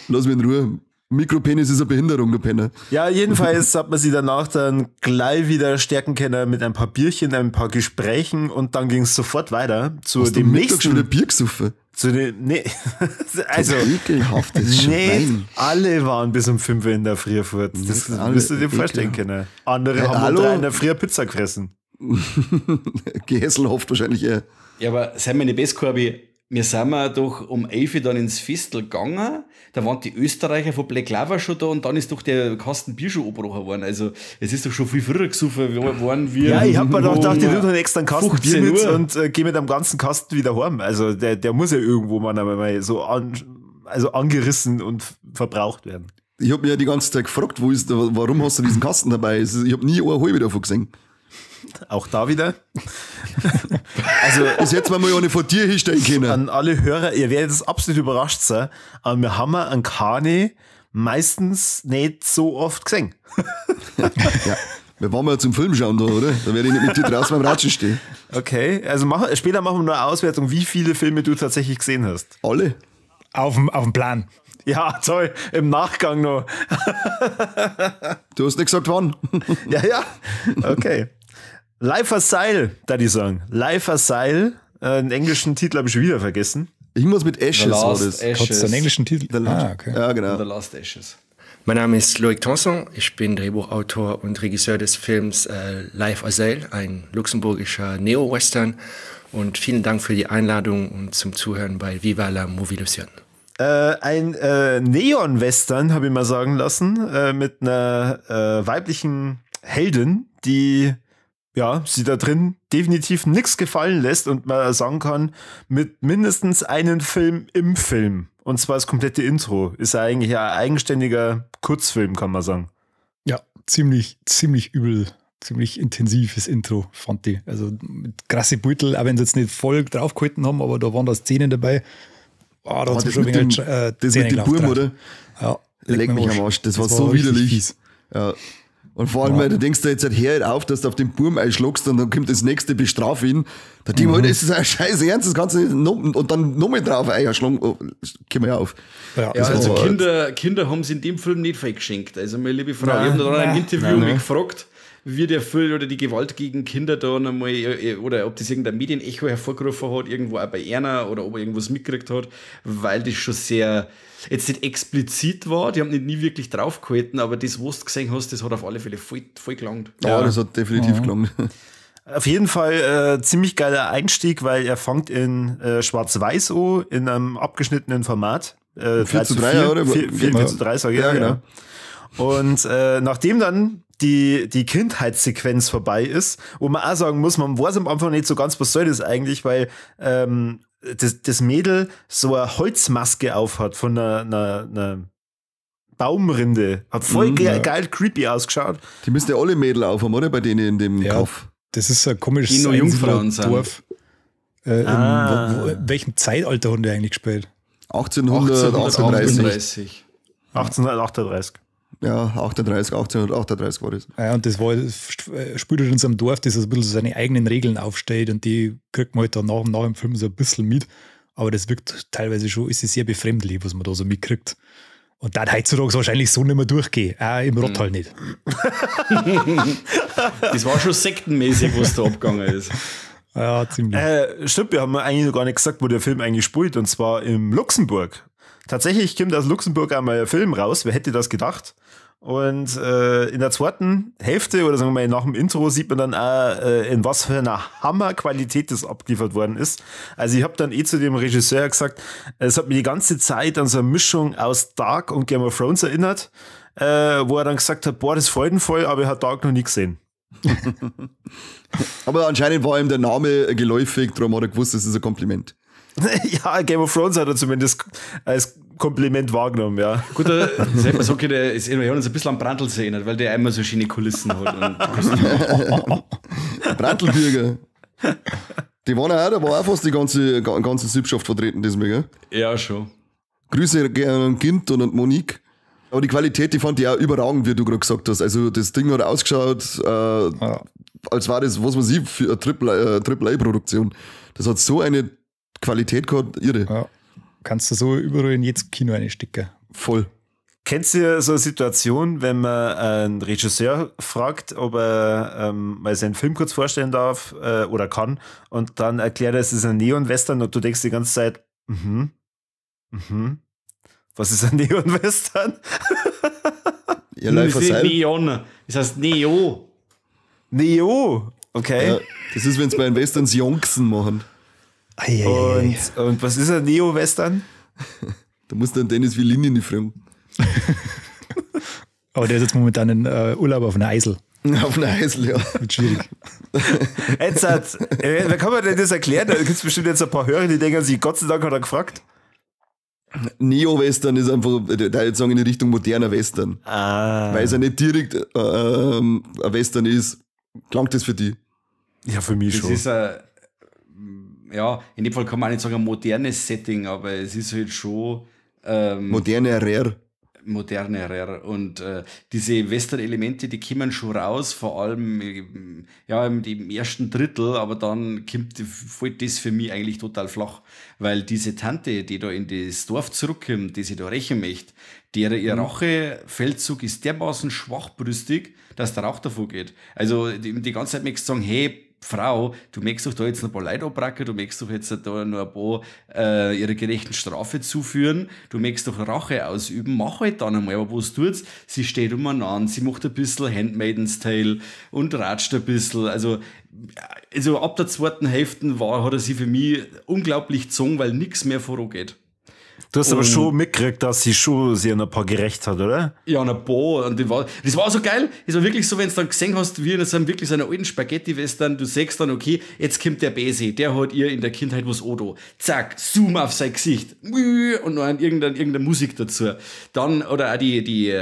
D: Lass mich in Ruhe. Mikropenis ist eine Behinderung, du Penner.
A: Ja, jedenfalls hat man sie danach dann gleich wieder stärken können mit ein paar Bierchen, ein paar Gesprächen und dann ging es sofort weiter zu
D: Hast
A: dem
D: du
A: nächsten.
D: Schon wieder Bier gesoffen?
A: Zu den, nee, also
D: ekelhaftes Schwein.
A: Alle waren bis um 5 Uhr in der Früh fort. Das wirst du dir vorstellen können. Andere haben um 3 in der Früh Pizza gefressen.
D: Gehässelhoft wahrscheinlich eher.
B: Ja, aber sei meine Bestkorbi, Wir sind ja doch um 11 Uhr dann ins Festel gegangen. Da waren die Österreicher von Black Lava schon da und dann ist doch der Kasten Bier schon abgebrochen worden. Also, es ist doch schon viel früher gesoffen worden. Wir
A: Ja, ich hab mir doch gedacht, ich tue noch extra einen Kasten Bier
B: 15
A: mit
B: Uhr.
A: und gehe mit einem ganzen Kasten wieder heim. Also, der muss ja irgendwo mal so angerissen und verbraucht werden.
D: Ich hab mir ja die ganze Zeit gefragt, warum hast du diesen Kasten dabei? Ich hab nie eine halbe davon gesehen.
A: Auch da wieder. Also,
D: bis jetzt mal eine vor dir hinstellen können.
A: An alle Hörer, ihr werdet es absolut überrascht sein, aber wir haben einen Kani meistens nicht so oft gesehen.
D: Ja, wir waren mal zum Film schauen da, oder? Da werde ich nicht mit dir draußen beim Ratschen stehen.
A: Okay, also später machen wir nur eine Auswertung, wie viele Filme du tatsächlich gesehen hast.
D: Alle?
C: Auf dem Plan.
A: Ja, toll, im Nachgang noch.
D: Du hast nicht gesagt, wann.
A: Ja, okay. Life Asyl, da die sagen. Life Asyl, einen englischen Titel habe ich schon wieder vergessen.
D: Irgendwas mit Ashes war das.
C: Hat es einen englischen Titel?
D: The Last,
C: ah, okay.
D: Ja, genau.
B: The Last Ashes.
F: Mein Name ist Loïc Tanson, ich bin Drehbuchautor und Regisseur des Films Life Asyl, ein luxemburgischer Neo-Western. Und vielen Dank für die Einladung und zum Zuhören bei Viva la Movilusion.
A: Ein Neon-Western, habe ich mal sagen lassen, mit einer weiblichen Heldin, die ja, sie da drin definitiv nichts gefallen lässt und man sagen kann, mit mindestens einem Film im Film. Und zwar das komplette Intro. Ist ja eigentlich ein eigenständiger Kurzfilm, kann man sagen.
C: Ja, ziemlich, ziemlich übel, ziemlich intensives Intro, fand ich. Also mit krasse Beutel, auch wenn sie jetzt nicht voll draufgehalten haben, aber da waren da Szenen dabei. Oh, da hat's
D: das
C: schon
D: mit
C: ein
D: dem,
C: wenig,
D: das mit dem Burm, oder?
C: Ja.
D: Leck mich am Arsch, das war so widerlich. Ja. Und vor allem, weil du denkst da jetzt halt, hör auf, dass du auf den Burm einschlagst und dann kommt das nächste, bestraf ihn. Da denk ich mir, das ist ein scheiß Ernst, das kannst du nicht noch, und dann nochmal drauf einschlagen, oh, komm mal auf.
C: Ja,
B: ja, also Kinder haben sie in dem Film nicht viel geschenkt. Also meine liebe Frau, ich habe da in einem Interview mich gefragt, wie der Film oder die Gewalt gegen Kinder da nochmal, oder ob das irgendein Medienecho hervorgerufen hat, irgendwo auch bei Erna oder ob er irgendwas mitgekriegt hat, weil das schon sehr, jetzt nicht explizit war, die haben nicht nie wirklich draufgehalten, aber das, was du gesehen hast, das hat auf alle Fälle voll, voll gelangt.
D: Ja, das hat definitiv gelangt.
A: Auf jeden Fall ziemlich geiler Einstieg, weil er fängt in Schwarz-Weiß an, in einem abgeschnittenen Format.
D: 4:3, oder?
A: 4:3, sag ich.
D: Ja, genau.
A: Und nachdem dann die Kindheitssequenz vorbei ist, wo man auch sagen muss, man weiß am Anfang nicht so ganz, was soll das eigentlich, weil das Mädel so eine Holzmaske aufhat von einer Baumrinde. Hat voll geil creepy ausgeschaut.
D: Die müssen ja alle Mädel aufhaben, oder? Bei denen in dem Kaff.
C: Das ist ein komisches Dorf. In welchem Zeitalter haben die eigentlich gespielt?
D: 1838.
A: 1838.
D: Ja, 1838 war das.
C: Ja, und das war, spielt halt in so einem Dorf, das ein bisschen so seine eigenen Regeln aufstellt und die kriegt man halt dann nach und nach im Film so ein bisschen mit. Aber das wirkt teilweise schon, ist es sehr befremdlich, was man da so mitkriegt. Und da heutzutage wahrscheinlich so nicht mehr durchgehen. Auch im Rottal nicht.
B: Das war schon sektenmäßig, was da abgegangen ist.
C: Ja, ziemlich.
A: Stimmt, wir haben eigentlich noch gar nicht gesagt, wo der Film eigentlich spielt, und zwar im Luxemburg. Tatsächlich kommt aus Luxemburg einmal ein Film raus, wer hätte das gedacht? Und in der zweiten Hälfte oder sagen wir mal nach dem Intro sieht man dann auch, in was für einer Hammerqualität das abgeliefert worden ist. Also ich habe dann zu dem Regisseur gesagt, es hat mich die ganze Zeit an so eine Mischung aus Dark und Game of Thrones erinnert, wo er dann gesagt hat, boah, das ist freudenvoll, aber er hat Dark noch nie gesehen.
D: Aber anscheinend war ihm der Name geläufig, darum hat er gewusst, das ist ein Kompliment.
A: Ja, Game of Thrones hat er zumindest als Kompliment wahrgenommen, ja.
B: Gut, das hätte man sagen können, wir haben uns ein bisschen an Brandl erinnert, weil der einmal so schöne Kulissen hat. Und
D: Brandlbürger. Die waren auch, da war auch fast die ganze Sippschaft vertreten diesmal, gell?
B: Ja, schon.
D: Grüße an Kind und an Monique. Aber die Qualität, die fand ich auch überragend, wie du gerade gesagt hast. Also das Ding hat ausgeschaut, als war das, was weiß ich, für eine Triple-A-Produktion. Das hat so eine Qualität gehabt, irre.
C: Ja. Kannst du so überall in jedes Kino einstecken.
D: Voll.
A: Kennst du so eine Situation, wenn man einen Regisseur fragt, ob er mal seinen Film kurz vorstellen darf oder kann, und dann erklärt er, es ist ein Neon-Western, und du denkst die ganze Zeit, was ist ein Neon-Western?
D: Ja, das
B: ist Neon. Das heißt Neo.
A: Neo, okay.
D: Ja, das ist, wenn es bei den Westerns Jonksen machen.
A: Und was ist ein Neo-Western?
D: Da muss dann Dennis Villeneuve nicht fragen.
C: Aber der ist jetzt momentan in Urlaub auf einer Eisel.
D: Auf einer Eisel, ja.
C: Wird schwierig.
A: Jetzt hat, wie kann man denn das erklären? Da gibt es bestimmt jetzt ein paar Hörer, die denken sich, Gott sei Dank hat er gefragt.
D: Neo-Western ist einfach, da jetzt sagen, in die Richtung moderner Western.
A: Ah.
D: Weil es ja nicht direkt ein Western ist. Klangt das für die?
A: Ja, für mich
B: das
A: schon.
B: Ist ein, ja, in dem Fall kann man auch nicht sagen, ein modernes Setting, aber es ist halt schon
D: modernerer.
B: Modernerer. Und diese Western-Elemente, die kommen schon raus, vor allem ja, im ersten Drittel, aber dann fällt das für mich eigentlich total flach, weil diese Tante, die da in das Dorf zurückkommt, die sich da rächen möchte, der ihr Rachefeldzug ist dermaßen schwachbrüstig, dass der Rauch davor geht. Also die ganze Zeit möchtest du sagen, hey, Frau, du möchtest doch da jetzt noch ein paar Leute abbracken, du möchtest doch jetzt da noch ein paar ihrer gerechten Strafe zuführen, du möchtest doch Rache ausüben, mach halt dann einmal, aber was tut's? Sie steht umeinander, sie macht ein bisschen Handmaiden's Tale und ratscht ein bisschen, also ab der zweiten Hälfte hat er sie für mich unglaublich gezogen, weil nichts mehr vorangeht.
A: Du hast aber schon mitgekriegt, dass sie schon sich an ein paar gerecht hat, oder?
B: Ja, an ein paar. Und das war so geil. Es war wirklich so, wenn du dann gesehen hast, wie in so einem, wirklich so einer alten Spaghetti-Western, du siehst dann, okay, jetzt kommt der Bese, der hat ihr in der Kindheit was Odo. Zack, Zoom auf sein Gesicht. Und noch irgendeine Musik dazu. Dann, oder auch die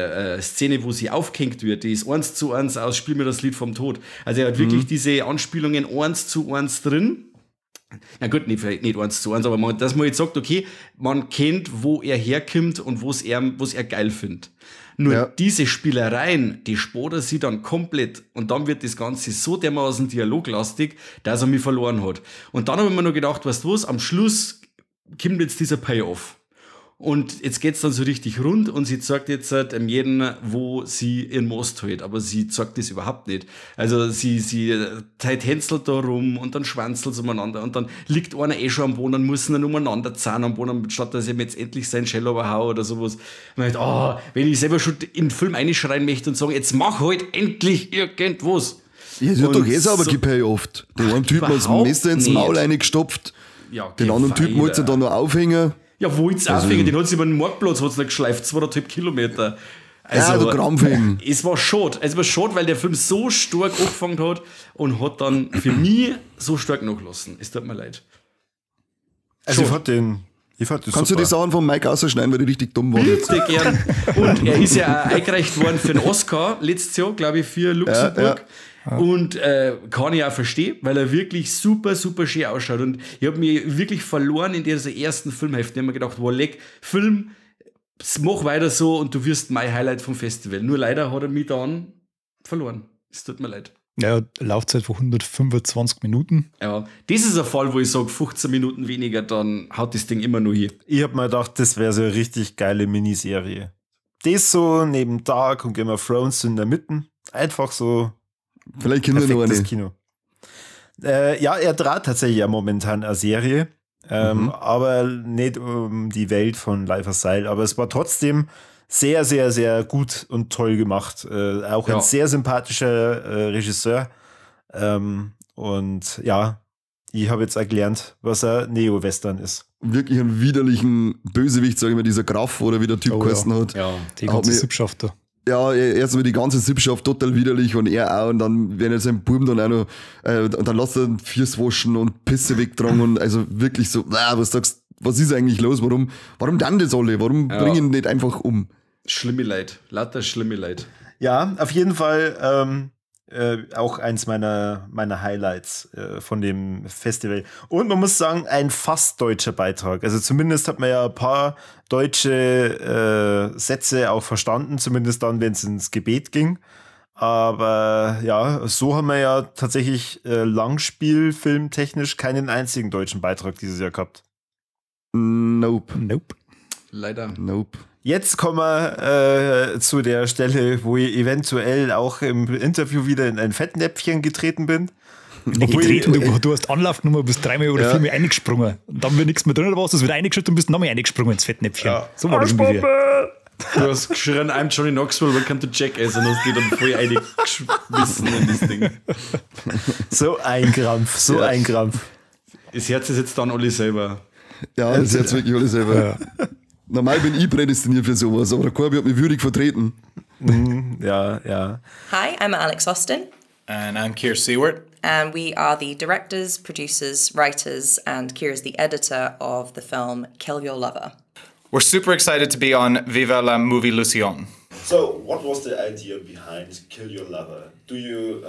B: Szene, wo sie aufgehängt wird, die ist 1:1 aus, Spiel mir das Lied vom Tod. Also er hat wirklich diese Anspielungen 1:1 drin. Na gut, nicht, vielleicht nicht 1:1, aber dass man jetzt sagt, okay, man kennt, wo er herkommt und was er geil findet. Nur diese Spielereien, die spart er sie dann komplett und dann wird das Ganze so dermaßen dialoglastig, dass er mich verloren hat. Und dann habe ich mir noch gedacht, weißt du was, am Schluss kommt jetzt dieser Payoff. Und jetzt geht's dann so richtig rund und sie zeigt jetzt halt jedem, wo sie ihren Most hält. Aber sie zeigt das überhaupt nicht. Also sie tänzelt da rum und dann schwanzelt sie umeinander und dann liegt einer eh schon am Boden, dann muss er umeinander zahnen am Boden, statt dass er ihm jetzt endlich seinen Schell überhaue oder sowas. Und man denkt, wenn ich selber schon in den Film einschreien möchte und sagen, jetzt mach halt endlich irgendwas.
D: Ja, sie hat doch eh sauber gepayofft. Den einen Typen hat das Messer ins Maul reingestopft,
B: ja,
D: den anderen Typen wollte sie dann noch aufhängen.
B: Ja, wo jetzt also, aufhängen? Den hat sie über den Marktplatz hat's noch geschleift, 2,5 Kilometer. Also,
D: ja, du Krampfhängen.
B: Es war schade. Es war schade, weil der Film so stark angefangen hat und hat dann für mich so stark nachgelassen. Es tut mir leid.
A: Also ich fand den
D: Kannst
A: super.
D: Du die Sachen von Mike ausschneiden, weil die richtig dumm waren?
B: Bitte gern. Und er ist ja auch eingereicht worden für den Oscar letztes Jahr, glaube ich, für Luxemburg.
D: Ja, ja.
B: Und kann ich auch verstehen, weil er wirklich super, super schön ausschaut. Und ich habe mich wirklich verloren in dieser ersten Filmhälfte. Ich habe mir gedacht, wow, leck, Film, mach weiter so und du wirst mein Highlight vom Festival. Nur leider hat er mich dann verloren. Es tut mir leid.
C: Ja, Laufzeit von 125 Minuten.
B: Ja, das ist ein Fall, wo ich sage, 15 Minuten weniger, dann haut das Ding immer nur hier.
A: Ich habe mir gedacht, das wäre so eine richtig geile Miniserie. Das so neben Dark und Game of Thrones in der Mitte. Einfach so.
D: Vielleicht Kinder noch eine.
A: Kino. Ja, er dreht tatsächlich ja momentan eine Serie, aber nicht um die Welt von Life Asyl. Aber es war trotzdem sehr, sehr, sehr gut und toll gemacht. Auch ein sehr sympathischer Regisseur. Und ja, ich habe jetzt auch gelernt, was ein Neo-Western ist.
D: Wirklich einen widerlichen Bösewicht, sage ich mal, dieser Graf oder wie der Typ geheißen hat.
B: Ja.
C: Die ganze Sippschaft da.
D: Ja, erstmal die ganze Sippschaft total widerlich und er auch. Und dann, wenn er seinen Buben dann auch noch, und dann lässt er den Füße waschen und Pisse wegtragen und also wirklich so, was sagst, was ist eigentlich los? Warum dann das alle? Warum bringen nicht einfach um?
B: Schlimme Leid, lauter schlimme Leid.
A: Ja, auf jeden Fall auch eins meiner Highlights von dem Festival. Und man muss sagen, ein fast deutscher Beitrag. Also zumindest hat man ja ein paar deutsche Sätze auch verstanden, zumindest dann, wenn es ins Gebet ging. Aber ja, so haben wir ja tatsächlich langspielfilmtechnisch keinen einzigen deutschen Beitrag dieses Jahr gehabt.
D: Nope.
C: Nope.
B: Leider.
D: Nope.
A: Jetzt kommen wir zu der Stelle, wo ich eventuell auch im Interview wieder in ein Fettnäpfchen getreten bin.
C: Getreten, du hast Anlauf genommen, bist dreimal oder viermal eingesprungen. Und dann, wenn nichts mehr drin war, hast du wieder eingeschüttet und bist nochmal eingesprungen ins Fettnäpfchen. Ja. So war das ungefähr.
B: Du hast geschrien, I'm Johnny Knoxville, welcome to Jackass, und hast dich dann voll eingeschmissen in das Ding.
A: So ein Krampf, so ein Krampf.
B: Das Herz ist jetzt dann alle selber.
D: Ja, das Herz wirklich alle selber. Ja. Normal bin ich prädestiniert für sowas, aber der Corby hat mich würdig vertreten.
A: Ja, ja.
G: Hi, I'm Alex Austin.
H: And I'm Keir Siewert.
G: And we are the directors, producers, writers, and Keir is the editor of the film Kill Your Lover.
H: We're super excited to be on Viva la Movilusion.
A: So, what was the idea behind Kill Your Lover? Do you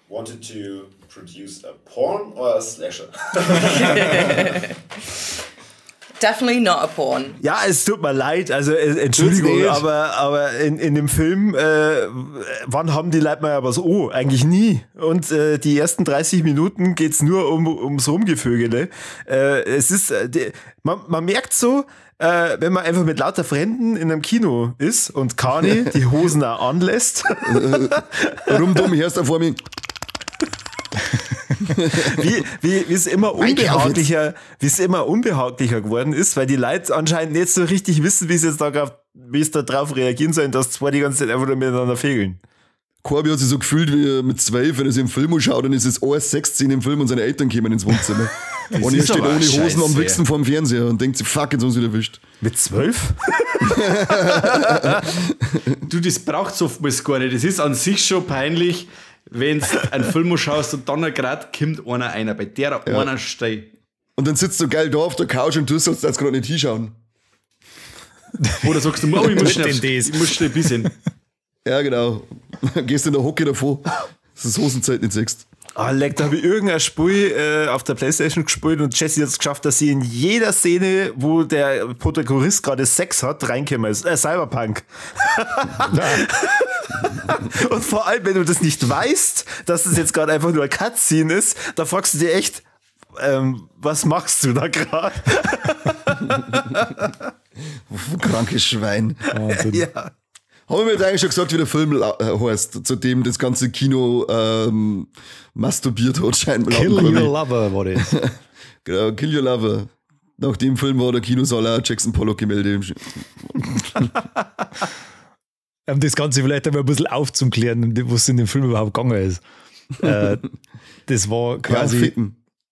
A: wanted to produce a porn or a slasher?
G: Definitely not a porn.
A: Ja, es tut mir leid, also Entschuldigung, aber in dem Film, wann haben die Leute mal was? Oh, eigentlich nie. Und die ersten 30 Minuten geht's nur ums Rumgevögele. Es ist, man merkt so, wenn man einfach mit lauter Fremden in einem Kino ist und Kani die Hosen auch anlässt.
D: Rumdumm, hörst du vor mir.
A: Wie es immer unbehaglicher geworden ist, weil die Leute anscheinend nicht so richtig wissen, wie sie jetzt wie es da drauf reagieren sollen, dass zwei die ganze Zeit einfach nur miteinander fegeln.
D: Corby hat sich so gefühlt wie mit 12, wenn er sich im Film anschaut, dann ist es alles Sexszene im Film und seine Eltern kommen ins Wohnzimmer. Und er steht ohne Hosen am Wichsen vorm Fernseher und denkt sich, fuck, jetzt haben sie wieder erwischt.
A: Mit 12?
B: Du, das braucht's oftmals gar nicht. Das ist an sich schon peinlich, wenn du einen Film schaust und dann gerade kommt einer einer, bei der einer steht.
D: Und dann sitzt du geil da auf der Couch und du sollst jetzt gerade nicht hinschauen.
B: Oder sagst du, oh, ich muss schnell ein bisschen.
D: Ja, genau. Dann gehst du in der Hocke davor, dass du das Hosenzeit nicht siehst.
A: Ah, leck, da habe ich irgendein Spiel auf der Playstation gespielt und Jesse hat es geschafft, dass sie in jeder Szene, wo der Protagonist gerade Sex hat, reinkommen ist. Cyberpunk. Und vor allem, wenn du das nicht weißt, dass es jetzt gerade einfach nur ein Cutscene ist, da fragst du dir echt, was machst du da gerade?
D: Krankes Schwein.
C: Wahnsinn.
A: Ja.
D: Haben wir jetzt eigentlich schon gesagt, wie der Film heißt, zu dem das ganze Kino masturbiert hat, scheinbar.
C: Kill Your Lover war das.
D: Genau, Kill Your Lover. Nach dem Film war der Kinosaal auch Jackson Pollock gemeldet.
C: Um das Ganze vielleicht einmal ein bisschen aufzuklären, was in dem Film überhaupt gegangen ist. Das war quasi.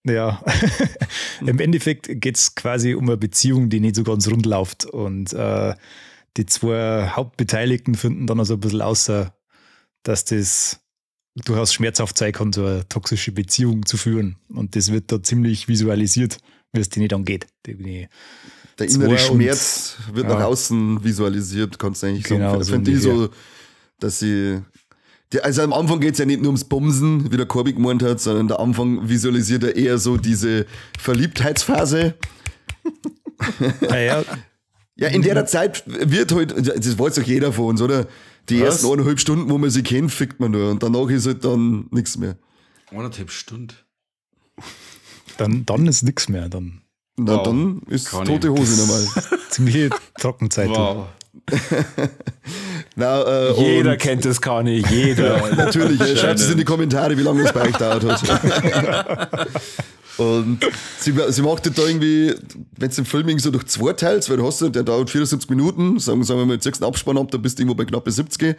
C: Ja, im Endeffekt geht es quasi um eine Beziehung, die nicht so ganz rund läuft. Und die zwei Hauptbeteiligten finden dann also ein bisschen außer, dass das durchaus schmerzhaft sein kann, so eine toxische Beziehung zu führen. Und das wird da ziemlich visualisiert, wie es denen dann geht.
D: Der innere Schmerz wird nach außen visualisiert, kannst du eigentlich sagen. So finde ich so, dass sie. Also am Anfang geht es ja nicht nur ums Bumsen, wie der Corby gemeint hat, sondern der Anfang visualisiert er eher so diese Verliebtheitsphase.
C: Naja.
D: Ja, in der Zeit wird halt, das weiß doch jeder von uns, oder? Die ersten 1,5 Stunden, wo man sie kennt, fickt man nur und danach ist halt dann nichts mehr.
B: 1,5 Stunden?
C: Dann ist nichts mehr. Dann.
D: Na, wow. Dann ist tote Hose normal.
C: Ziemliche Trockenzeit.
B: Wow.
D: Na,
A: jeder kennt das, Kani, jeder.
D: Ja, natürlich, schreibt es in die Kommentare, wie lange das bei euch dauert hat. Und sie macht das da irgendwie, wenn du den Film irgendwie so durch zwei teilst, weil du hast, der dauert 74 Minuten, sagen wir mal, jetzt Abspann ab, da bist du irgendwo bei knappe 70.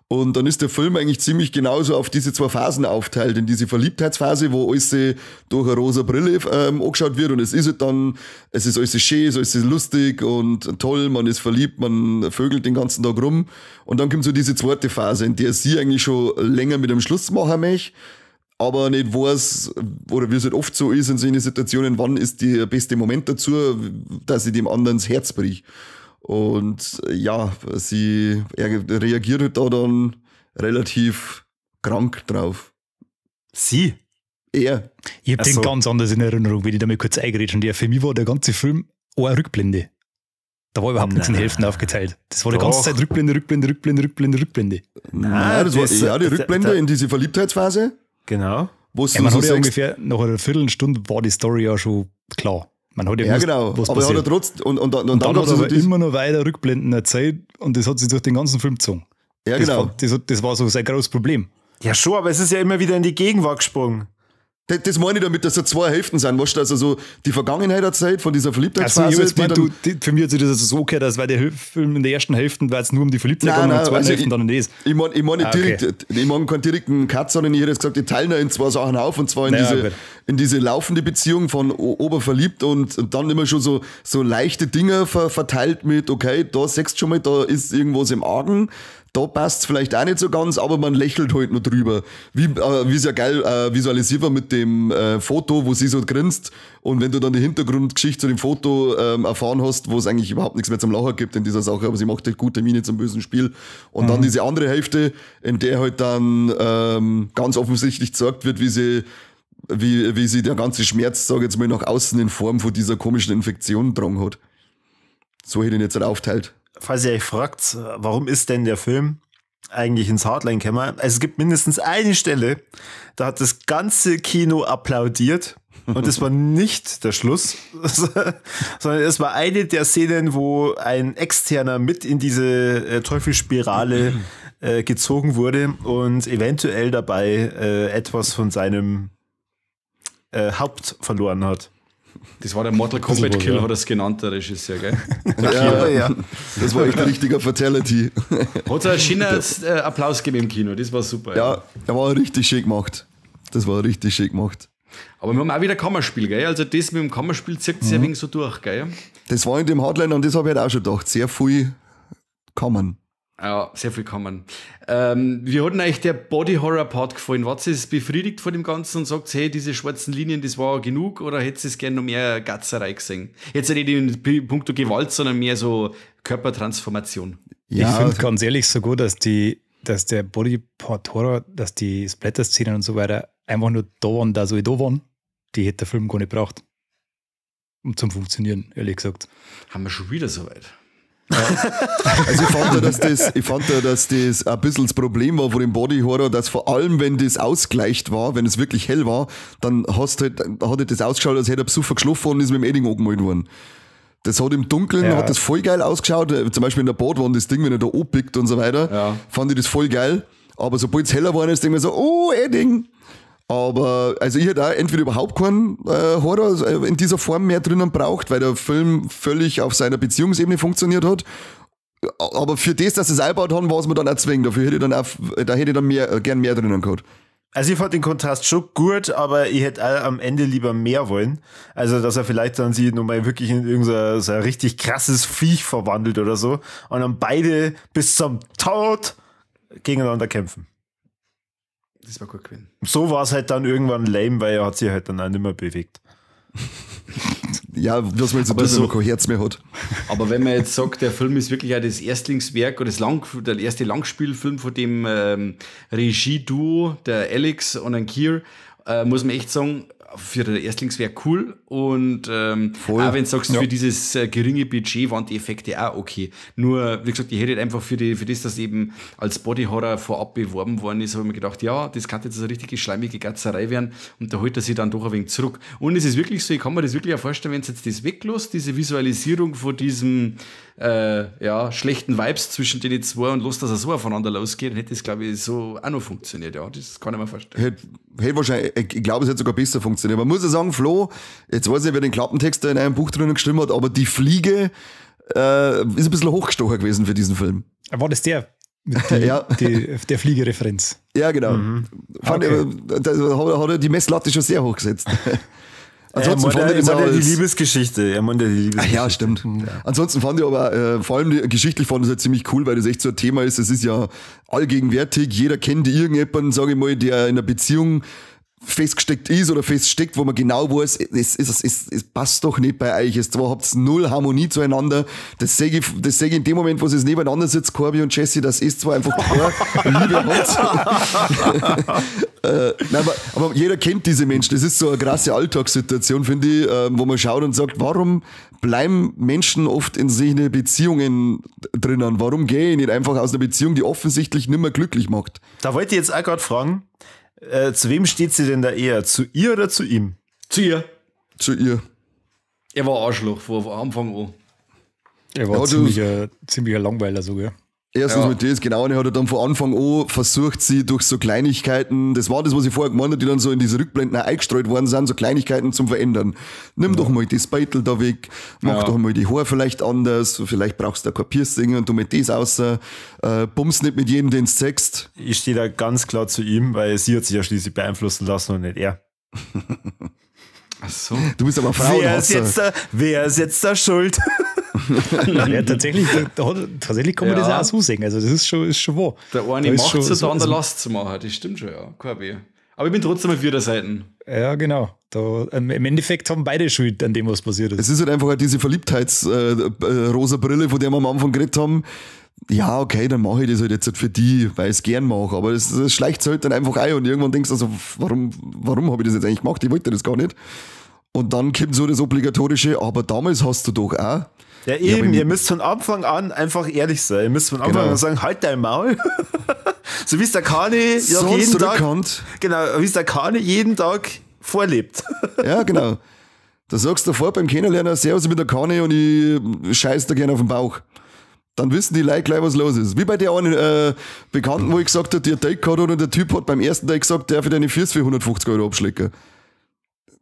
D: Und dann ist der Film eigentlich ziemlich genauso auf diese zwei Phasen aufteilt, in diese Verliebtheitsphase, wo alles durch eine rosa Brille angeschaut wird und es ist halt dann, es ist alles schön, es ist alles lustig und toll, man ist verliebt, man vögelt den ganzen Tag rum. Und dann kommt so diese zweite Phase, in der sie eigentlich schon länger mit dem Schluss machen möchte, aber nicht weiß, oder wie es halt oft so ist in solchen Situationen, wann ist der beste Moment dazu, dass ich dem anderen das Herz brich. Und ja, sie reagiert halt da dann relativ krank drauf.
A: Sie?
D: Er.
C: Ich hab den ganz anders in Erinnerung, wenn ich da mal kurz eingeredet habe. Für mich war der ganze Film eine Rückblende. Da war überhaupt nichts in Hälften aufgeteilt. Das war die ganze Zeit Rückblende, Rückblende, Rückblende, Rückblende, Rückblende.
D: Nein, das war ja die Rückblende in diese Verliebtheitsphase.
A: Genau.
C: Ja, man so hat ja ungefähr nach einer Viertelstunde war die Story ja schon klar. Man hat ja, gewusst,
D: genau.
C: Was
D: aber
C: passiert.
D: Hat er trotzdem, und dann hat er
C: aber immer noch weiter Rückblenden erzählt und das hat sich durch den ganzen Film gezogen.
D: Ja, genau.
C: Das war so sein großes Problem.
A: Ja, schon, aber es ist ja immer wieder in die Gegenwart gesprungen.
D: Das meine ich damit, dass da zwei Hälften sind, weißt du, dass er so die Vergangenheit erzählt von dieser Verliebtheitsphase.
C: Also, ich mein, für mich hat sich das also so gehört, dass weil der Film in der ersten Hälfte war es nur um die Verliebtheit
D: und
C: in der zweiten
D: also
C: Hälfte dann um das.
D: Ich meine ich mein ich mein keinen direkten Cut, sondern ich hätte jetzt gesagt, ich teile in zwei Sachen auf, und zwar in, in diese laufende Beziehung von oberverliebt und dann immer schon so leichte Dinger verteilt mit, okay, da siehst du schon mal, da ist irgendwas im Argen. Da passt's vielleicht auch nicht so ganz, aber man lächelt halt noch drüber. Wie es ja geil visualisiert war mit dem Foto, wo sie so grinst. Und wenn du dann die Hintergrundgeschichte zu dem Foto erfahren hast, wo es eigentlich überhaupt nichts mehr zum Lachen gibt in dieser Sache, aber sie macht halt gute Miene zum bösen Spiel. Und dann diese andere Hälfte, in der halt dann ganz offensichtlich gezeigt wird, wie sie der ganze Schmerz, sag ich jetzt mal, nach außen in Form von dieser komischen Infektion getragen hat. So hätte ich ihn jetzt halt aufteilt.
A: Falls ihr euch fragt, warum ist denn der Film eigentlich ins Hardline gekommen? Also es gibt mindestens eine Stelle, da hat das ganze Kino applaudiert und das war nicht der Schluss, sondern es war eine der Szenen, wo ein Externer mit in diese Teufelsspirale gezogen wurde und eventuell dabei etwas von seinem Haupt verloren hat.
B: Das war der Mortal Kombat Kill, hat er es genannt, der Regisseur, gell?
D: Ja, ja. Das war echt ein richtiger Fatality.
B: Hat es einen schönen Applaus gegeben im Kino, das war super.
D: Ja, der war richtig schön gemacht. Das war richtig schön gemacht.
B: Aber wir haben auch wieder Kammerspiel, gell? Also das mit dem Kammerspiel zieht sich ein wenig so durch, gell?
D: Das war in dem Hardline und das habe ich halt auch schon gedacht. Sehr viel Kammern.
B: Ja, sehr viel Kammern. Wie hat denn eigentlich der Body-Horror-Part gefallen? War es befriedigt von dem Ganzen und sagt, hey, diese schwarzen Linien, das war genug, oder hättest du es gerne noch mehr Gatzerei gesehen? Jetzt nicht in puncto Gewalt, sondern mehr so Körpertransformation.
C: Ja. Ich finde ganz ehrlich so gut, dass der Body-Part-Horror, dass die Splatter-Szenen und so weiter einfach nur da waren, da so da waren, die hätte der Film gar nicht gebraucht. Um zum Funktionieren, ehrlich gesagt.
B: Haben wir schon wieder soweit?
D: Also ich fand ja, dass das ein bisschen das Problem war von dem Body Horror, dass vor allem, wenn das ausgleicht war, wenn es wirklich hell war, dann hat halt das ausgeschaut, als hätte er Besucher geschlafen und ist mit dem Edding angemalt worden. Das hat im Dunkeln, hat das voll geil ausgeschaut, zum Beispiel in der Badwanne, das Ding, wenn er da anpickt und so weiter, fand ich das voll geil. Aber sobald es heller geworden ist, denke ich mir so, oh, Edding! Aber also ich hätte auch entweder überhaupt keinen Horror in dieser Form mehr drinnen braucht, weil der Film völlig auf seiner Beziehungsebene funktioniert hat. Aber für das, dass sie es eingebaut haben, war es mir dann auch zwingend. Dafür hätte ich dann auch, da hätte ich dann gern mehr drinnen gehabt.
A: Also ich fand den Kontrast schon gut, aber ich hätte auch am Ende lieber mehr wollen. Also dass er vielleicht dann sich nochmal wirklich in irgendein so ein richtig krasses Viech verwandelt oder so und dann beide bis zum Tod gegeneinander kämpfen.
B: Das war gut gewesen.
A: So war es halt dann irgendwann lame, weil er hat sich halt dann auch nicht mehr bewegt.
D: Ja, was man jetzt so, wenn man kein Herz mehr hat.
B: Aber wenn man jetzt sagt, der Film ist wirklich auch das Erstlingswerk oder der erste Langspielfilm von dem Regie-Duo, der Alex und ein Keir, muss man echt sagen, für das Erstlingswerk cool und auch wenn du sagst, für dieses geringe Budget waren die Effekte auch okay. Nur, wie gesagt, ich hätte einfach für das, dass eben als Body Horror vorab beworben worden ist, habe ich mir gedacht, ja, das kann jetzt eine richtige schleimige Gatzerei werden und da holt er sich dann doch ein wenig zurück. Und es ist wirklich so, ich kann mir das wirklich auch vorstellen, wenn es jetzt das weglässt, diese Visualisierung von diesem schlechten Vibes zwischen den zwei und lässt, dass er so aufeinander losgeht, dann hätte das, glaube ich, so auch noch funktioniert. Ja, das kann ich mir vorstellen.
D: Hätte wahrscheinlich, ich glaube, es hätte sogar besser funktioniert. Man muss ja sagen, Flo, jetzt weiß ich nicht, wer den Klappentext da in einem Buch drinnen geschrieben hat, aber die Fliege ist ein bisschen hochgestochen gewesen für diesen Film.
C: War das der? Mit die,
D: ja.
C: Der Fliegereferenz.
D: Ja, genau.
A: Mhm.
D: Okay. Da hat er die Messlatte schon sehr hoch gesetzt. Ansonsten
A: er
D: fand ich
A: das die Liebesgeschichte. Er meinte die Liebesgeschichte.
D: Ach ja, stimmt. Ja. Ansonsten fand ich aber, vor allem geschichtlich fand ich es halt ziemlich cool, weil das echt so ein Thema ist. Es ist ja allgegenwärtig. Jeder kennt irgendjemanden, sage ich mal, der in einer Beziehung festgesteckt ist oder feststeckt, wo man genau weiß, es passt doch nicht bei euch. Es zwar habt null Harmonie zueinander. Das sehe ich in dem Moment, wo sie nebeneinander sitzt, Corby und Jesse, das ist zwar einfach keine Liebe hat. Nein, aber jeder kennt diese Menschen. Das ist so eine krasse Alltagssituation, finde ich, wo man schaut und sagt, warum bleiben Menschen oft in solchen Beziehungen drinnen? Warum gehe ich nicht einfach aus einer Beziehung, die offensichtlich nicht mehr glücklich macht?
A: Da wollte ich jetzt auch gerade fragen, zu wem steht sie denn da eher? Zu ihr oder zu ihm?
B: Zu ihr.
D: Zu ihr.
B: Er war Arschloch von Anfang an.
C: Er war ziemlicher Langweiler sogar.
D: Erstens mit das, genau, und er hat er dann von Anfang an versucht, sie durch so Kleinigkeiten, das war das, was ich vorher gemeint habe, die dann so in diese Rückblenden auch eingestreut worden sind, so Kleinigkeiten zum Verändern. Nimm doch mal das Beitel da weg, mach doch mal die Haare vielleicht anders, vielleicht brauchst du da kein Piercing und du mit das außer, bums nicht mit jedem, den du zeigst.
A: Ich stehe da ganz klar zu ihm, weil sie hat sich ja schließlich beeinflussen lassen und nicht er.
B: Ach so.
D: Du bist aber Frau.
A: Wer ist jetzt da schuld?
C: Ja, tatsächlich, tatsächlich kann man das auch so sehen. Also das ist schon wahr.
B: Der eine macht es, der andere lasst es machen. Das stimmt schon, ja. Kein Aber ich bin trotzdem auf ihrer Seite.
C: Ja, genau. Da, im Endeffekt haben beide Schuld an dem, was passiert ist.
D: Es ist halt einfach diese Verliebtheits-rosa Brille, von der wir am Anfang geredet haben. Ja, okay, dann mache ich das halt jetzt für die, weil ich es gern mache. Aber das schleicht sich halt dann einfach ein und irgendwann denkst du also, warum habe ich das jetzt eigentlich gemacht? Ich wollte das gar nicht. Und dann kommt so das Obligatorische, aber damals hast du doch auch.
A: Ja, eben, ihr müsst von Anfang an einfach ehrlich sein. Ihr müsst von Anfang an sagen, halt dein Maul. So wie es der Kani jeden Tag, genau, wie es der Kani jeden Tag vorlebt.
D: Ja, genau. Da sagst du davor beim Kennenlernen, servus, ich bin der Kani und ich scheiß da gerne auf den Bauch. Dann wissen die Leute gleich, was los ist. Wie bei der einen Bekannten, wo ich gesagt habe, die hat Date gehabt und der Typ hat beim ersten Date gesagt, der für deine Füße für 150 Euro abschlecken.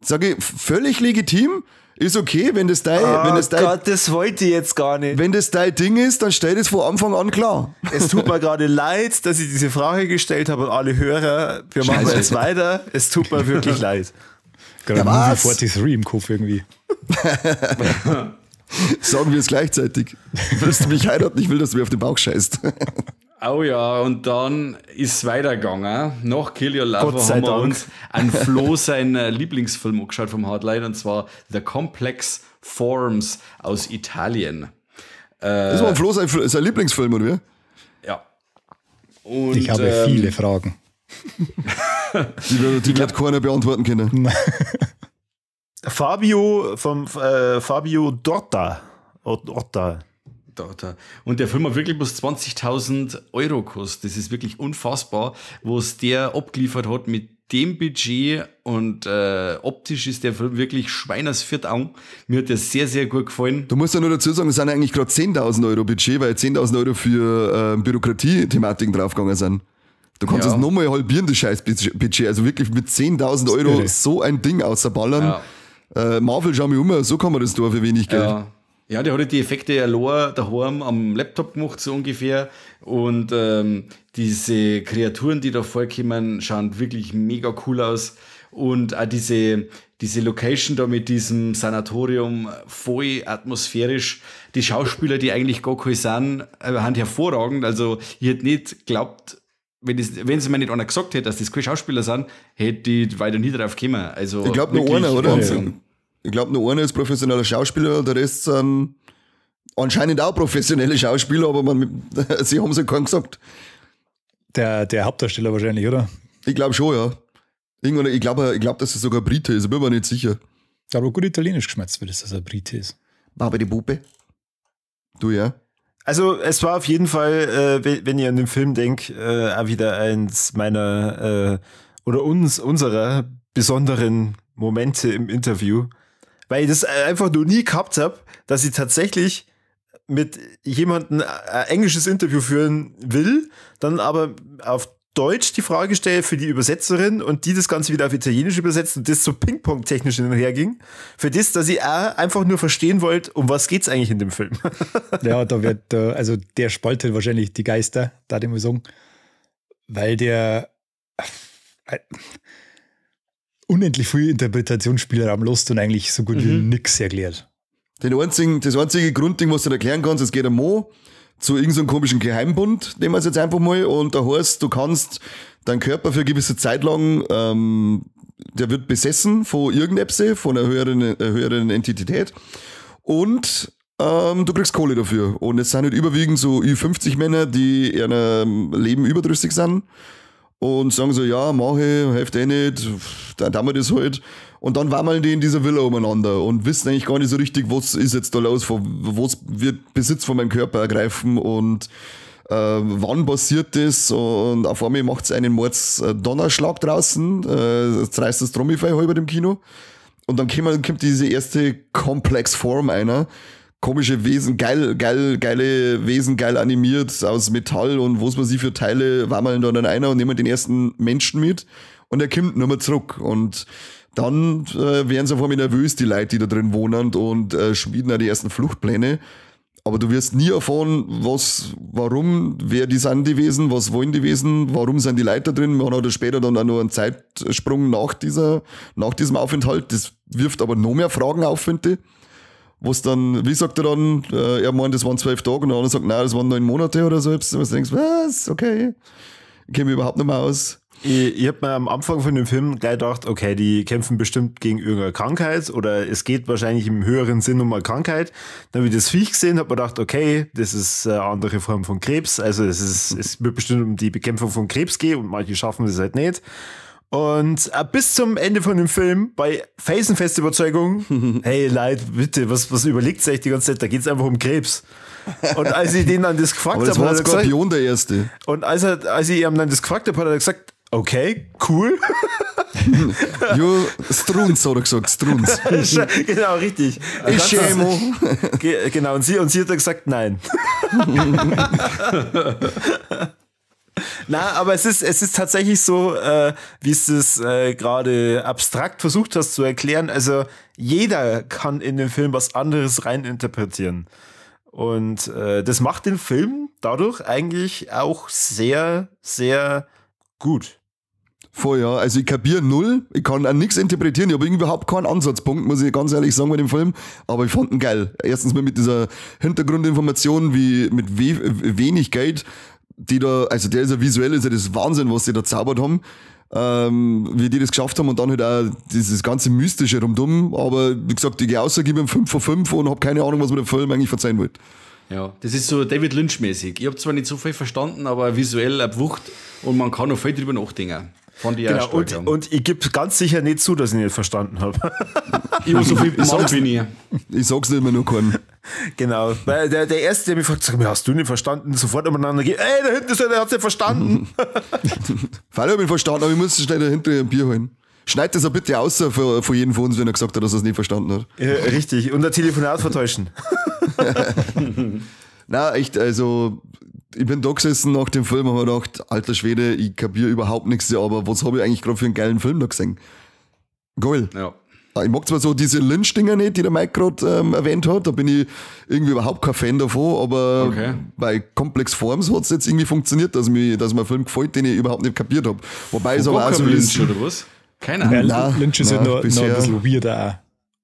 D: Sag ich, völlig legitim, ist okay, wenn das dein, wenn das dein,
A: Gott, das wollte ich jetzt gar nicht.
D: Wenn das dein Ding ist, dann stell das von Anfang an klar.
A: Es tut mir gerade leid, dass ich diese Frage gestellt habe und alle Hörer, wir machen jetzt weiter. Es tut mir wirklich leid.
C: Gerade ja, Movie 43 im Kopf irgendwie.
D: Sagen wir es gleichzeitig. Willst du mich heiraten? Ich will, dass du mir auf den Bauch scheißt.
B: Oh ja, und dann ist es weitergegangen. Nach Kill Your Lover haben wir uns an Flo seinen Lieblingsfilm angeschaut vom Hardline, und zwar The Complex Forms aus Italien.
D: Das war Flo sein Lieblingsfilm, oder wie?
B: Ja.
C: Und, ich habe viele Fragen.
D: Die wird keiner beantworten können.
A: Fabio vom Fabio Dorta. Dorta.
B: Und der Film hat wirklich bloß 20.000 Euro gekostet. Das ist wirklich unfassbar, was der abgeliefert hat mit dem Budget. Und optisch ist der Film wirklich schweinersviert an. Mir hat der sehr, sehr gut gefallen.
D: Du musst ja nur dazu sagen, es sind eigentlich gerade 10.000 Euro Budget, weil 10.000 Euro für Bürokratie-Thematiken draufgegangen sind. Du kannst das nochmal halbieren, das scheiß Budget. Also wirklich mit 10.000 Euro so ein Ding außerballern. Ja. Marvel, schau mich um, so kann man das tun für wenig Geld.
B: Ja. Ja, der hat die Effekte allein daheim am Laptop gemacht, so ungefähr. Und diese Kreaturen, die da vorkommen, schauen wirklich mega cool aus. Und auch diese Location da mit diesem Sanatorium, voll atmosphärisch. Die Schauspieler, die eigentlich gar keine sind, sind hervorragend. Also ich hätte nicht geglaubt, wenn es mir nicht einer gesagt hätte, dass das keine Schauspieler sind, hätte ich weiter nie drauf gekommen. Also
D: ich glaube nur einer, oder? Wahnsinn. Ich glaube, nur einer ist professioneller Schauspieler, der Rest sind anscheinend auch professionelle Schauspieler, aber sie haben es ja keinem gesagt.
C: Der Hauptdarsteller wahrscheinlich, oder?
D: Ich glaube schon, ja. Irgendwann, ich glaub, dass es sogar Brite ist, ich bin mir nicht sicher.
C: Aber gut italienisch geschmeckt, wenn das ein Brite ist.
D: Baba die Bube. Du ja.
A: Also es war auf jeden Fall, wenn ihr an den Film denkt, auch wieder eins meiner oder unserer besonderen Momente im Interview. Weil ich das einfach noch nie gehabt habe, dass ich tatsächlich mit jemandem ein englisches Interview führen will, dann aber auf Deutsch die Frage stelle für die Übersetzerin und die das Ganze wieder auf Italienisch übersetzt und das so Ping-Pong-technisch hin und her ging. Für das, dass ich auch einfach nur verstehen wollte, um was geht's eigentlich in dem Film.
C: Ja, da wird, also der spaltet wahrscheinlich die Geister, da ich mal sagen, weil der unendlich viel Interpretationsspielraum lässt und eigentlich so gut wie nix erklärt.
D: Das einzige Grundding, was du erklären kannst, es geht um Mo zu irgendeinem komischen Geheimbund, nehmen wir es jetzt einfach mal, und da heißt, du kannst deinen Körper für eine gewisse Zeit lang, der wird besessen von irgendetwas, von einer höheren Entität, und du kriegst Kohle dafür. Und es sind halt überwiegend so Ü50 Männer, die ihrem Leben überdrüssig sind. Und sagen so, ja, mach ich, hilft eh nicht, dann tun wir das halt. Und dann wammeln die in dieser Villa umeinander und wissen eigentlich gar nicht so richtig, was ist jetzt da los, was wird Besitz von meinem Körper ergreifen und wann passiert das. Und auf einmal macht es einen Mordsdonnerschlag draußen, jetzt reißt das Trommelfell halber im Kino. Und dann kommt diese erste Complex Form einer, Komische Wesen, geile Wesen, geil animiert, aus Metall und was weiß ich für Teile, wammeln da dann einer und nehmen den ersten Menschen mit und er kommt nur mehr zurück. Und dann werden sie auf einmal nervös, die Leute, die da drin wohnen, und schmieden auch die ersten Fluchtpläne. Aber du wirst nie erfahren, was, warum, wer die sind, die Wesen, was wollen die Wesen, warum sind die Leute da drin. Man hat später dann auch noch einen Zeitsprung nach diesem Aufenthalt. Das wirft aber noch mehr Fragen auf, finde ich. Was dann, wie sagt er dann, er meint, das waren 12 Tage und der andere sagt, nein, das waren 9 Monate oder so. Was du denkst, was, okay, ich kenne mich überhaupt nicht mehr aus.
A: Ich hab mir am Anfang von dem Film gleich gedacht, okay, die kämpfen bestimmt gegen irgendeine Krankheit oder es geht wahrscheinlich im höheren Sinn um eine Krankheit. Dann habe ich das Viech gesehen, hab mir gedacht, okay, das ist eine andere Form von Krebs, also es wird bestimmt um die Bekämpfung von Krebs gehen und manche schaffen es halt nicht. Und bis zum Ende von dem Film, bei felsenfester Überzeugung, hey Leute, bitte, was überlegt euch die ganze Zeit, da geht's einfach um Krebs. Und als ich den dann das gefragt habe,
D: hat er gesagt, Skorpion der Erste.
A: Und als ich ihm dann das gefragt habe, hat er gesagt, okay, cool.
D: Jo, Strunz, hat er gesagt, Strunz.
A: Genau, richtig.
D: Ich schäme.
A: Genau, und sie hat dann gesagt, nein. Na, aber es ist tatsächlich so, wie es das gerade abstrakt versucht hast zu erklären. Also jeder kann in den Film was anderes reininterpretieren. Und das macht den Film dadurch eigentlich auch sehr, sehr gut.
D: Voll, ja. Also ich kapiere null, ich kann auch nichts interpretieren, ich habe überhaupt keinen Ansatzpunkt, muss ich ganz ehrlich sagen, bei dem Film, aber ich fand ihn geil. Erstens mal mit dieser Hintergrundinformation, wie mit wenig Geld, die da, also der ist ja visuell, ist ja das Wahnsinn, was die da zaubert haben, wie die das geschafft haben und dann halt auch dieses ganze Mystische rundum, aber wie gesagt, ich gehe raus, gebe ihm 5 von 5 und habe keine Ahnung, was mir der Film eigentlich verzeihen wollte.
B: Ja, das ist so David Lynch-mäßig. Ich habe zwar nicht so viel verstanden, aber visuell eine Wucht und man kann noch viel drüber nachdenken. Fand ich
A: genau,
B: auch stark,
A: und ich gebe ganz sicher nicht zu, dass ich nicht verstanden habe.
B: Ich muss so viel Mann bin ich.
D: Ich sag's nicht mehr nur keinem.
A: Genau, weil der Erste, der mich fragt, sag mir, hast du nicht verstanden? Sofort umeinander geht, ey, da hinten ist er, der hat's nicht verstanden.
D: Weil ich hab ihn verstanden, aber ich muss schnell dahinter ein Bier holen. Schneid das auch bitte aus von jedem von uns, wenn er gesagt hat, dass er es nicht verstanden hat.
A: Ja, richtig, und ein Telefonat vertäuschen.
D: Na, echt, also ich bin da gesessen nach dem Film und hab mir gedacht, alter Schwede, ich kapiere überhaupt nichts, aber was habe ich eigentlich gerade für einen geilen Film da gesehen? Geil.
B: Ja.
D: Ich mag zwar so diese Lynch-Dinger nicht, die der Mike gerade erwähnt hat, da bin ich irgendwie überhaupt kein Fan davon, aber
B: okay.
D: Bei Complex Forms hat es jetzt irgendwie funktioniert, dass mir ein Film gefällt, den ich überhaupt nicht kapiert habe. Wobei es aber auch so
B: ist. Lynch oder was? Keiner.
C: Ja, Lynch ist ja noch ein bisschen weirder auch.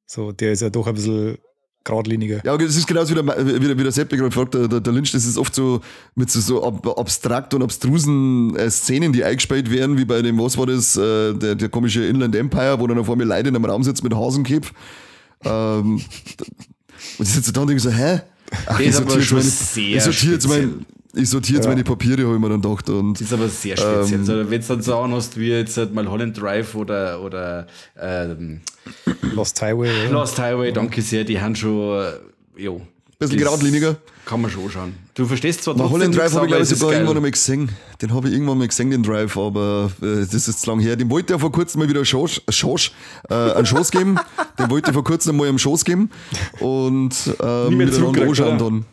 C: So, der ist ja doch ein bisschen geradliniger.
D: Ja, das ist genauso wie der Seppi gerade fragt, der Lynch, das ist oft so mit so abstrakt und abstrusen Szenen, die eingespielt werden, wie bei dem, was war das, der komische Inland Empire, wo dann auf einmal Leute in einem Raum sitzt mit Hasenkopf. Und ich sitze da und denke so, hä? Ach, ich sortiere jetzt meine Papiere, habe ich mir dann gedacht. Und,
B: das ist aber sehr speziell. Also, wenn du dann so anhast, wie jetzt halt mal Holland Drive oder
C: Lost Highway. Oder?
B: Lost Highway, danke sehr, die haben schon, jo.
D: Bisschen geradliniger.
B: Kann man schon anschauen. Du verstehst zwar trotzdem
D: Holland Drive habe ich, glaube ich, sogar
B: geil.
D: irgendwann einmal gesehen. Den habe ich irgendwann mal gesehen, den Drive, aber das ist jetzt lang her. Den wollte ich ja vor kurzem mal wieder einen Chance geben. Den wollte ich vor kurzem mal einen Chance geben. Und miteinander anschauen dann.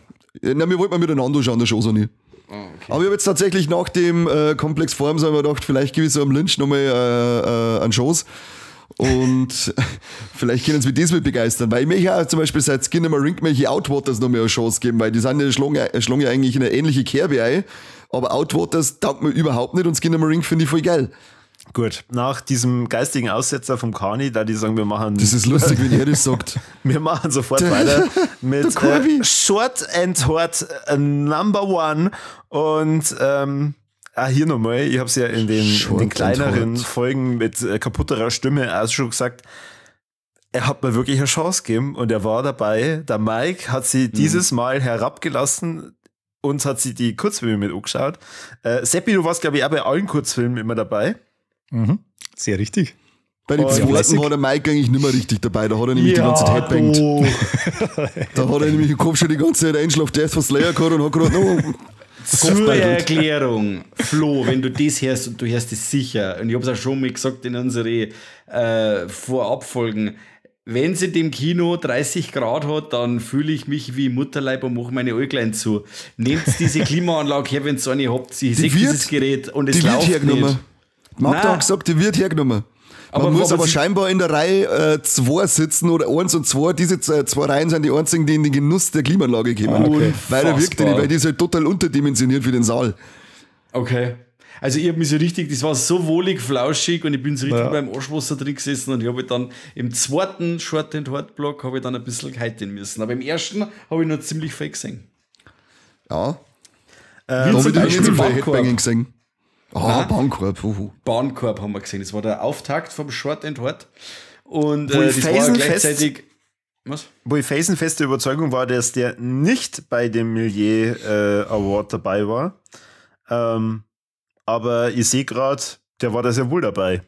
D: Nein, wir wollten mal miteinander anschauen, der Chance auch nicht.
B: Oh, okay.
D: Aber ich habe jetzt tatsächlich nach dem Complex Forms hab ich mir gedacht, vielleicht gebe ich so am Lynch nochmal einen Chance. Und vielleicht können sie mich diesmal begeistern, weil ich mich auch zum Beispiel seit Skinamarink möchte ich Outwaters noch mehr eine Chance geben, weil die sind ja, schlagen ja eigentlich in eine ähnliche Kerbe ein, aber Outwaters taugt mir überhaupt nicht und Skinamarink finde ich voll geil.
A: Gut, nach diesem geistigen Aussetzer vom Kani, da die sagen, wir machen...
D: Das ist lustig, wenn er das sagt.
A: Wir machen sofort weiter mit Short and Hort Number One und hier nochmal, ich habe es ja in den kleineren Folgen mit kaputterer Stimme auch schon gesagt, er hat mir wirklich eine Chance gegeben und er war dabei. Der Mike hat sie dieses Mal herabgelassen und hat sie die Kurzfilme mit angeschaut. Seppi, du warst, glaube ich, auch bei allen Kurzfilmen immer dabei.
C: Mhm. Sehr richtig.
D: Bei den zweiten war der Mike eigentlich nicht mehr richtig dabei, da hat er nämlich die ganze Zeit headbangt. Da hat er nämlich im Kopf schon die ganze Zeit Einschlaf Death for Slayer gehabt und hat gerade noch...
B: Zur Erklärung, Flo, wenn du das hörst, und du hörst es sicher, und ich habe es auch schon mal gesagt in unsere Vorabfolgen, Wenn es in dem Kino 30 Grad hat, dann fühle ich mich wie Mutterleib und mache meine Äuglein zu. Nehmt diese Klimaanlage her, wenn ihr eine habt. Ich sehe dieses Gerät und es
D: die wird
B: läuft
D: hergenommen.
B: nicht.
D: Magda
B: Nein.
D: hat gesagt, die wird hergenommen. Man
B: Aber-
D: muss
B: aber
D: aber
B: sie-
D: scheinbar in der Reihe 2 sitzen oder 1 und 2. Diese zwei Reihen sind die einzigen, die in den Genuss der Klimaanlage kommen.
B: Okay.
D: Weil er wirkt die nicht, weil die ist halt total unterdimensioniert für den Saal.
B: Okay. Also ich habe mich so richtig, das war so wohlig, flauschig und ich bin so richtig beim Arschwasser drin gesessen und ich habe dann im zweiten Short and Hard Block habe ich dann ein bisschen halten müssen. Aber im ersten habe ich noch ziemlich viel gesehen.
D: Ja.
B: Wie
D: Da habe
B: zum
D: ich nicht so
B: Beispiel
D: viel
B: Bahnkorb.
D: Headbanging gesehen. Ah, Bahnkorb. Uhu.
B: Bahnkorb haben wir gesehen. Das war der Auftakt vom Short and Hard. Und
A: Wo ich
B: das war
A: felsenfest-
B: gleichzeitig. Was?
A: Wo ich felsenfeste Überzeugung war, dass der nicht bei dem Milieu Award dabei war. Aber ich sehe gerade, der war da sehr wohl dabei.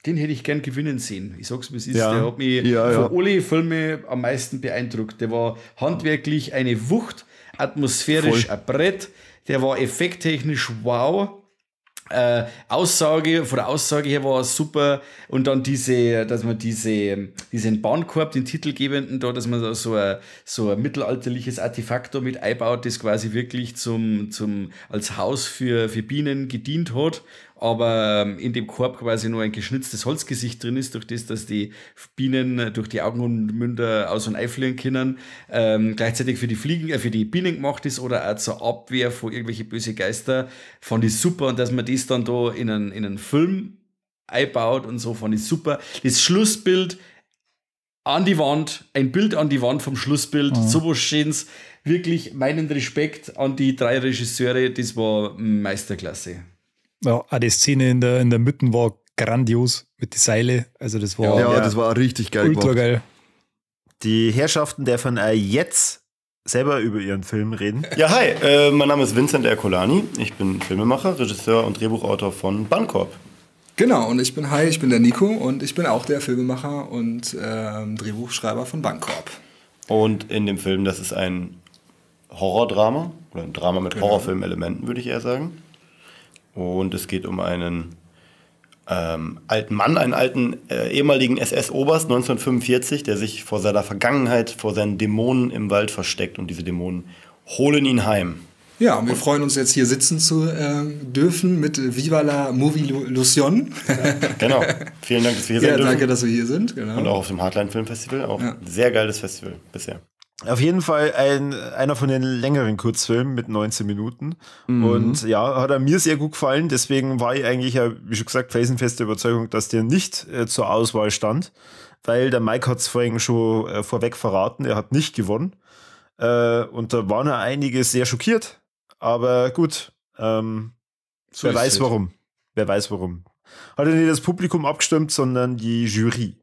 B: Den hätte ich gern gewinnen sehen. Ich sag's, wie es ist.
A: Ja.
B: Der hat mich
D: Ja, ja.
B: von alle Filme am meisten beeindruckt. Der war handwerklich eine Wucht, atmosphärisch ein Brett, der war effekttechnisch wow. Aussage, von der Aussage her war es super. Und dann diese, dass man diesen Bahnkorb, den titelgebenden da, dass man da so ein mittelalterliches Artefakt da mit einbaut, das quasi wirklich als Haus für Bienen gedient hat, aber in dem Korb quasi nur ein geschnitztes Holzgesicht drin ist, durch das, dass die Bienen durch die Augen und Münder aus- und einfliegen können, gleichzeitig für die Fliegen, für die Bienen gemacht ist oder auch zur Abwehr vor irgendwelche böse Geister, fand ich super. Und dass man das dann da in einen Film einbaut und so, fand ich super. Das Schlussbild an die Wand, ein Bild an die Wand vom Schlussbild, sowas Schönes. Wirklich meinen Respekt an die drei Regisseure, das war Meisterklasse.
C: Ja, auch die Szene in der Mitte war grandios mit den Seile. Also das war
D: Ja, das war richtig geil
C: ultra
D: gemacht.
C: geil.
A: Die Herrschaften dürfen auch jetzt selber über ihren Film reden.
I: Ja, hi, mein Name ist Vincent Ercolani. Ich bin Filmemacher, Regisseur und Drehbuchautor von Bancorp.
J: Genau, und ich bin hi, ich bin der Nico und ich bin auch der Filmemacher und Drehbuchschreiber von Bancorp.
I: Und in dem Film, das ist ein Horrordrama oder ein Drama mit Horrorfilmelementen, würde ich eher sagen. Und es geht um einen alten Mann, einen alten ehemaligen SS-Oberst 1945, der sich vor seiner Vergangenheit, vor seinen Dämonen im Wald versteckt und diese Dämonen holen ihn heim.
J: Ja, und wir freuen uns jetzt hier sitzen zu dürfen mit Viva la Movilusion.
I: Genau. Vielen Dank, dass wir hier
J: Ja,
I: sein dürfen.
J: danke, dass wir hier sind. Genau.
I: Und auch auf dem Hardline Film Festival. Auch
J: Ja.
I: sehr geiles Festival bisher.
A: Auf jeden Fall einer von den längeren Kurzfilmen mit 19 Minuten. Und ja, hat er mir sehr gut gefallen. Deswegen war ich eigentlich, ja, wie schon gesagt, felsenfeste Überzeugung, dass der nicht zur Auswahl stand. Weil der Mike hat es vorhin schon vorweg verraten, er hat nicht gewonnen. Und da waren ja einige sehr schockiert. Aber gut,
B: So
A: wer
B: ist
A: weiß
B: es.
A: warum. Wer weiß warum. Hat ja nicht das Publikum abgestimmt, sondern die Jury.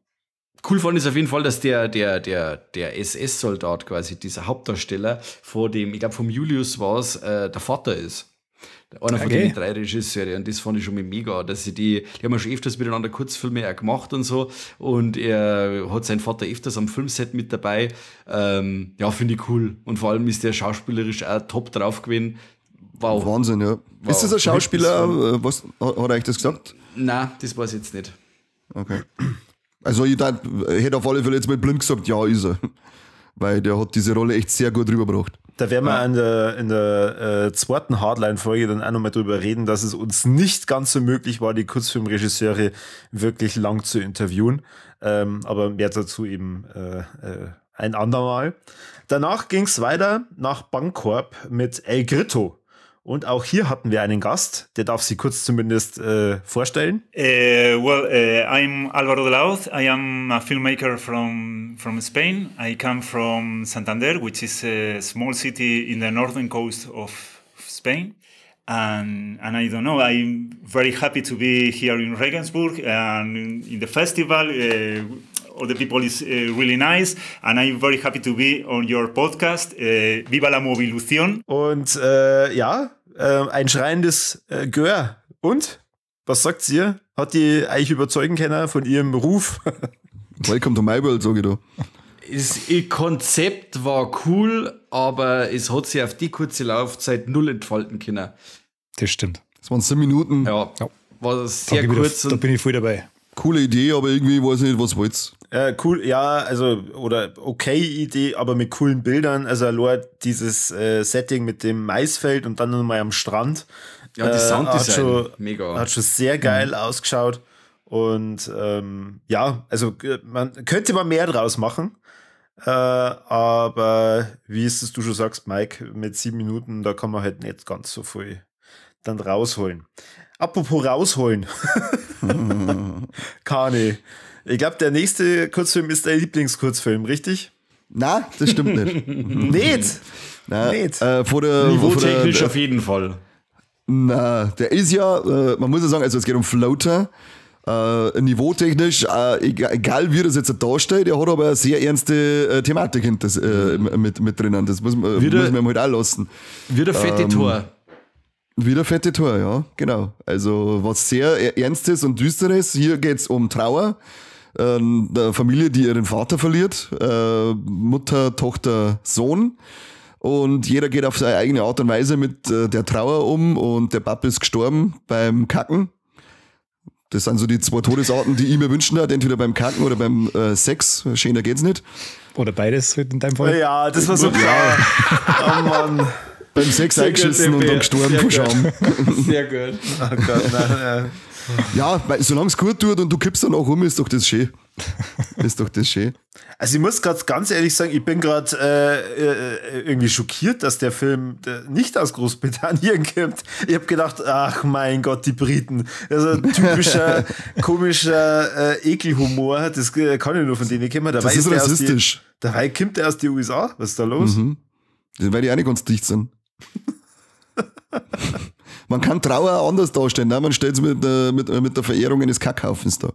B: Cool fand ich es auf jeden Fall, dass der SS-Soldat quasi, dieser Hauptdarsteller vor dem, ich glaube vom Julius war es, der Vater ist. Einer von
C: Okay.
B: den drei Regisseure. Und das fand ich schon mal mega, dass sie die haben ja schon öfters miteinander Kurzfilme auch gemacht und so. Und er hat seinen Vater öfters am Filmset mit dabei. Ja, finde ich cool. Und vor allem ist der schauspielerisch auch top drauf gewesen. Wow.
D: Wahnsinn, ja.
B: Wow.
D: Ist das ein Schauspieler? Was, hat er eigentlich das gesagt?
B: Nein, das weiß ich jetzt nicht.
D: Okay. Also ich hätte auf alle Fälle jetzt mal blind gesagt, ja, ist er. Weil der hat diese Rolle echt sehr gut rübergebracht.
A: Da werden wir in der zweiten Hardline-Folge dann auch nochmal drüber reden, dass es uns nicht ganz so möglich war, die Kurzfilmregisseure wirklich lang zu interviewen. Aber mehr dazu eben ein andermal. Danach ging es weiter nach Bancorp mit El Grito. Und auch hier hatten wir einen Gast, der darf sich kurz zumindest vorstellen.
K: I'm Álvaro de la Hoz. I am a filmmaker from Spain. I come from Santander, which is a small city in the northern coast of Spain. And I don't know, I'm very happy to be here in Regensburg and in the festival. All the people is really nice and I'm very happy to be on your podcast, Viva la Movilución.
A: Und ein schreiendes Gör. Und? Was sagt ihr? Hat die eigentlich überzeugen können von ihrem Ruf?
D: Welcome to my world, sag ich da.
B: Das Konzept war cool, aber es hat sich auf die kurze Laufzeit null entfalten können.
C: Das stimmt.
D: Das waren 7 Minuten.
B: Ja, war sehr kurz.
C: Da bin ich voll dabei.
D: Coole Idee, aber irgendwie weiß ich nicht, was wollt's.
A: Cool, ja, also, oder okay Idee, aber mit coolen Bildern. Also allein dieses Setting mit dem Maisfeld und dann nochmal am Strand.
B: Ja, die Sounddesign, mega.
A: Hat schon sehr geil ausgeschaut. Und ja, also man könnte man mehr draus machen. Aber wie ist es, du schon sagst, Mike, mit 7 Minuten, da kann man halt nicht ganz so viel dann rausholen. Apropos rausholen. Kani. Ich glaube, der nächste Kurzfilm ist dein Lieblingskurzfilm, richtig?
D: Na, das stimmt nicht.
A: Nicht?
D: Na,
A: nicht.
B: Niveautechnisch auf jeden Fall.
D: Na, der ist ja, man muss ja sagen, also es geht um Floater. Niveautechnisch, egal wie das jetzt darstellt, er hat aber eine sehr ernste Thematik hinter, mit drinnen. Das muss man ihm halt auch lassen.
B: Wieder fette Tor.
D: Wieder fette Tor, ja, genau. Also was sehr Ernstes und Düsteres. Hier geht es um Trauer. Eine Familie, die ihren Vater verliert. Mutter, Tochter, Sohn. Und jeder geht auf seine eigene Art und Weise mit der Trauer um. Und der Papa ist gestorben beim Kacken. Das sind so die zwei Todesarten, die ich mir wünschen würde. Entweder beim Kacken oder beim Sex. Schöner geht's nicht.
C: Oder beides in deinem Fall.
A: Ja, das war so klar. Oh Mann.
D: Beim Sex eingeschissen und dann gestorben vor Scham.
B: Sehr gut.
A: Oh Gott, nein,
D: ja. Ja, solange es gut tut und du kippst dann auch um, ist doch das schön. Ist doch das schön.
A: Also ich muss gerade ganz ehrlich sagen, ich bin gerade irgendwie schockiert, dass der Film nicht aus Großbritannien kommt. Ich habe gedacht, ach mein Gott, die Briten. Also typischer, komischer Ekelhumor, das kann ja nur von denen kommen. Dabei
D: das ist rassistisch.
A: Dabei kommt er aus den USA. Was ist da los?
D: Mhm. Weil die auch nicht ganz dicht sind. Man kann Trauer auch anders darstellen, ne? Man stellt es mit der Verehrung eines Kackhaufens da.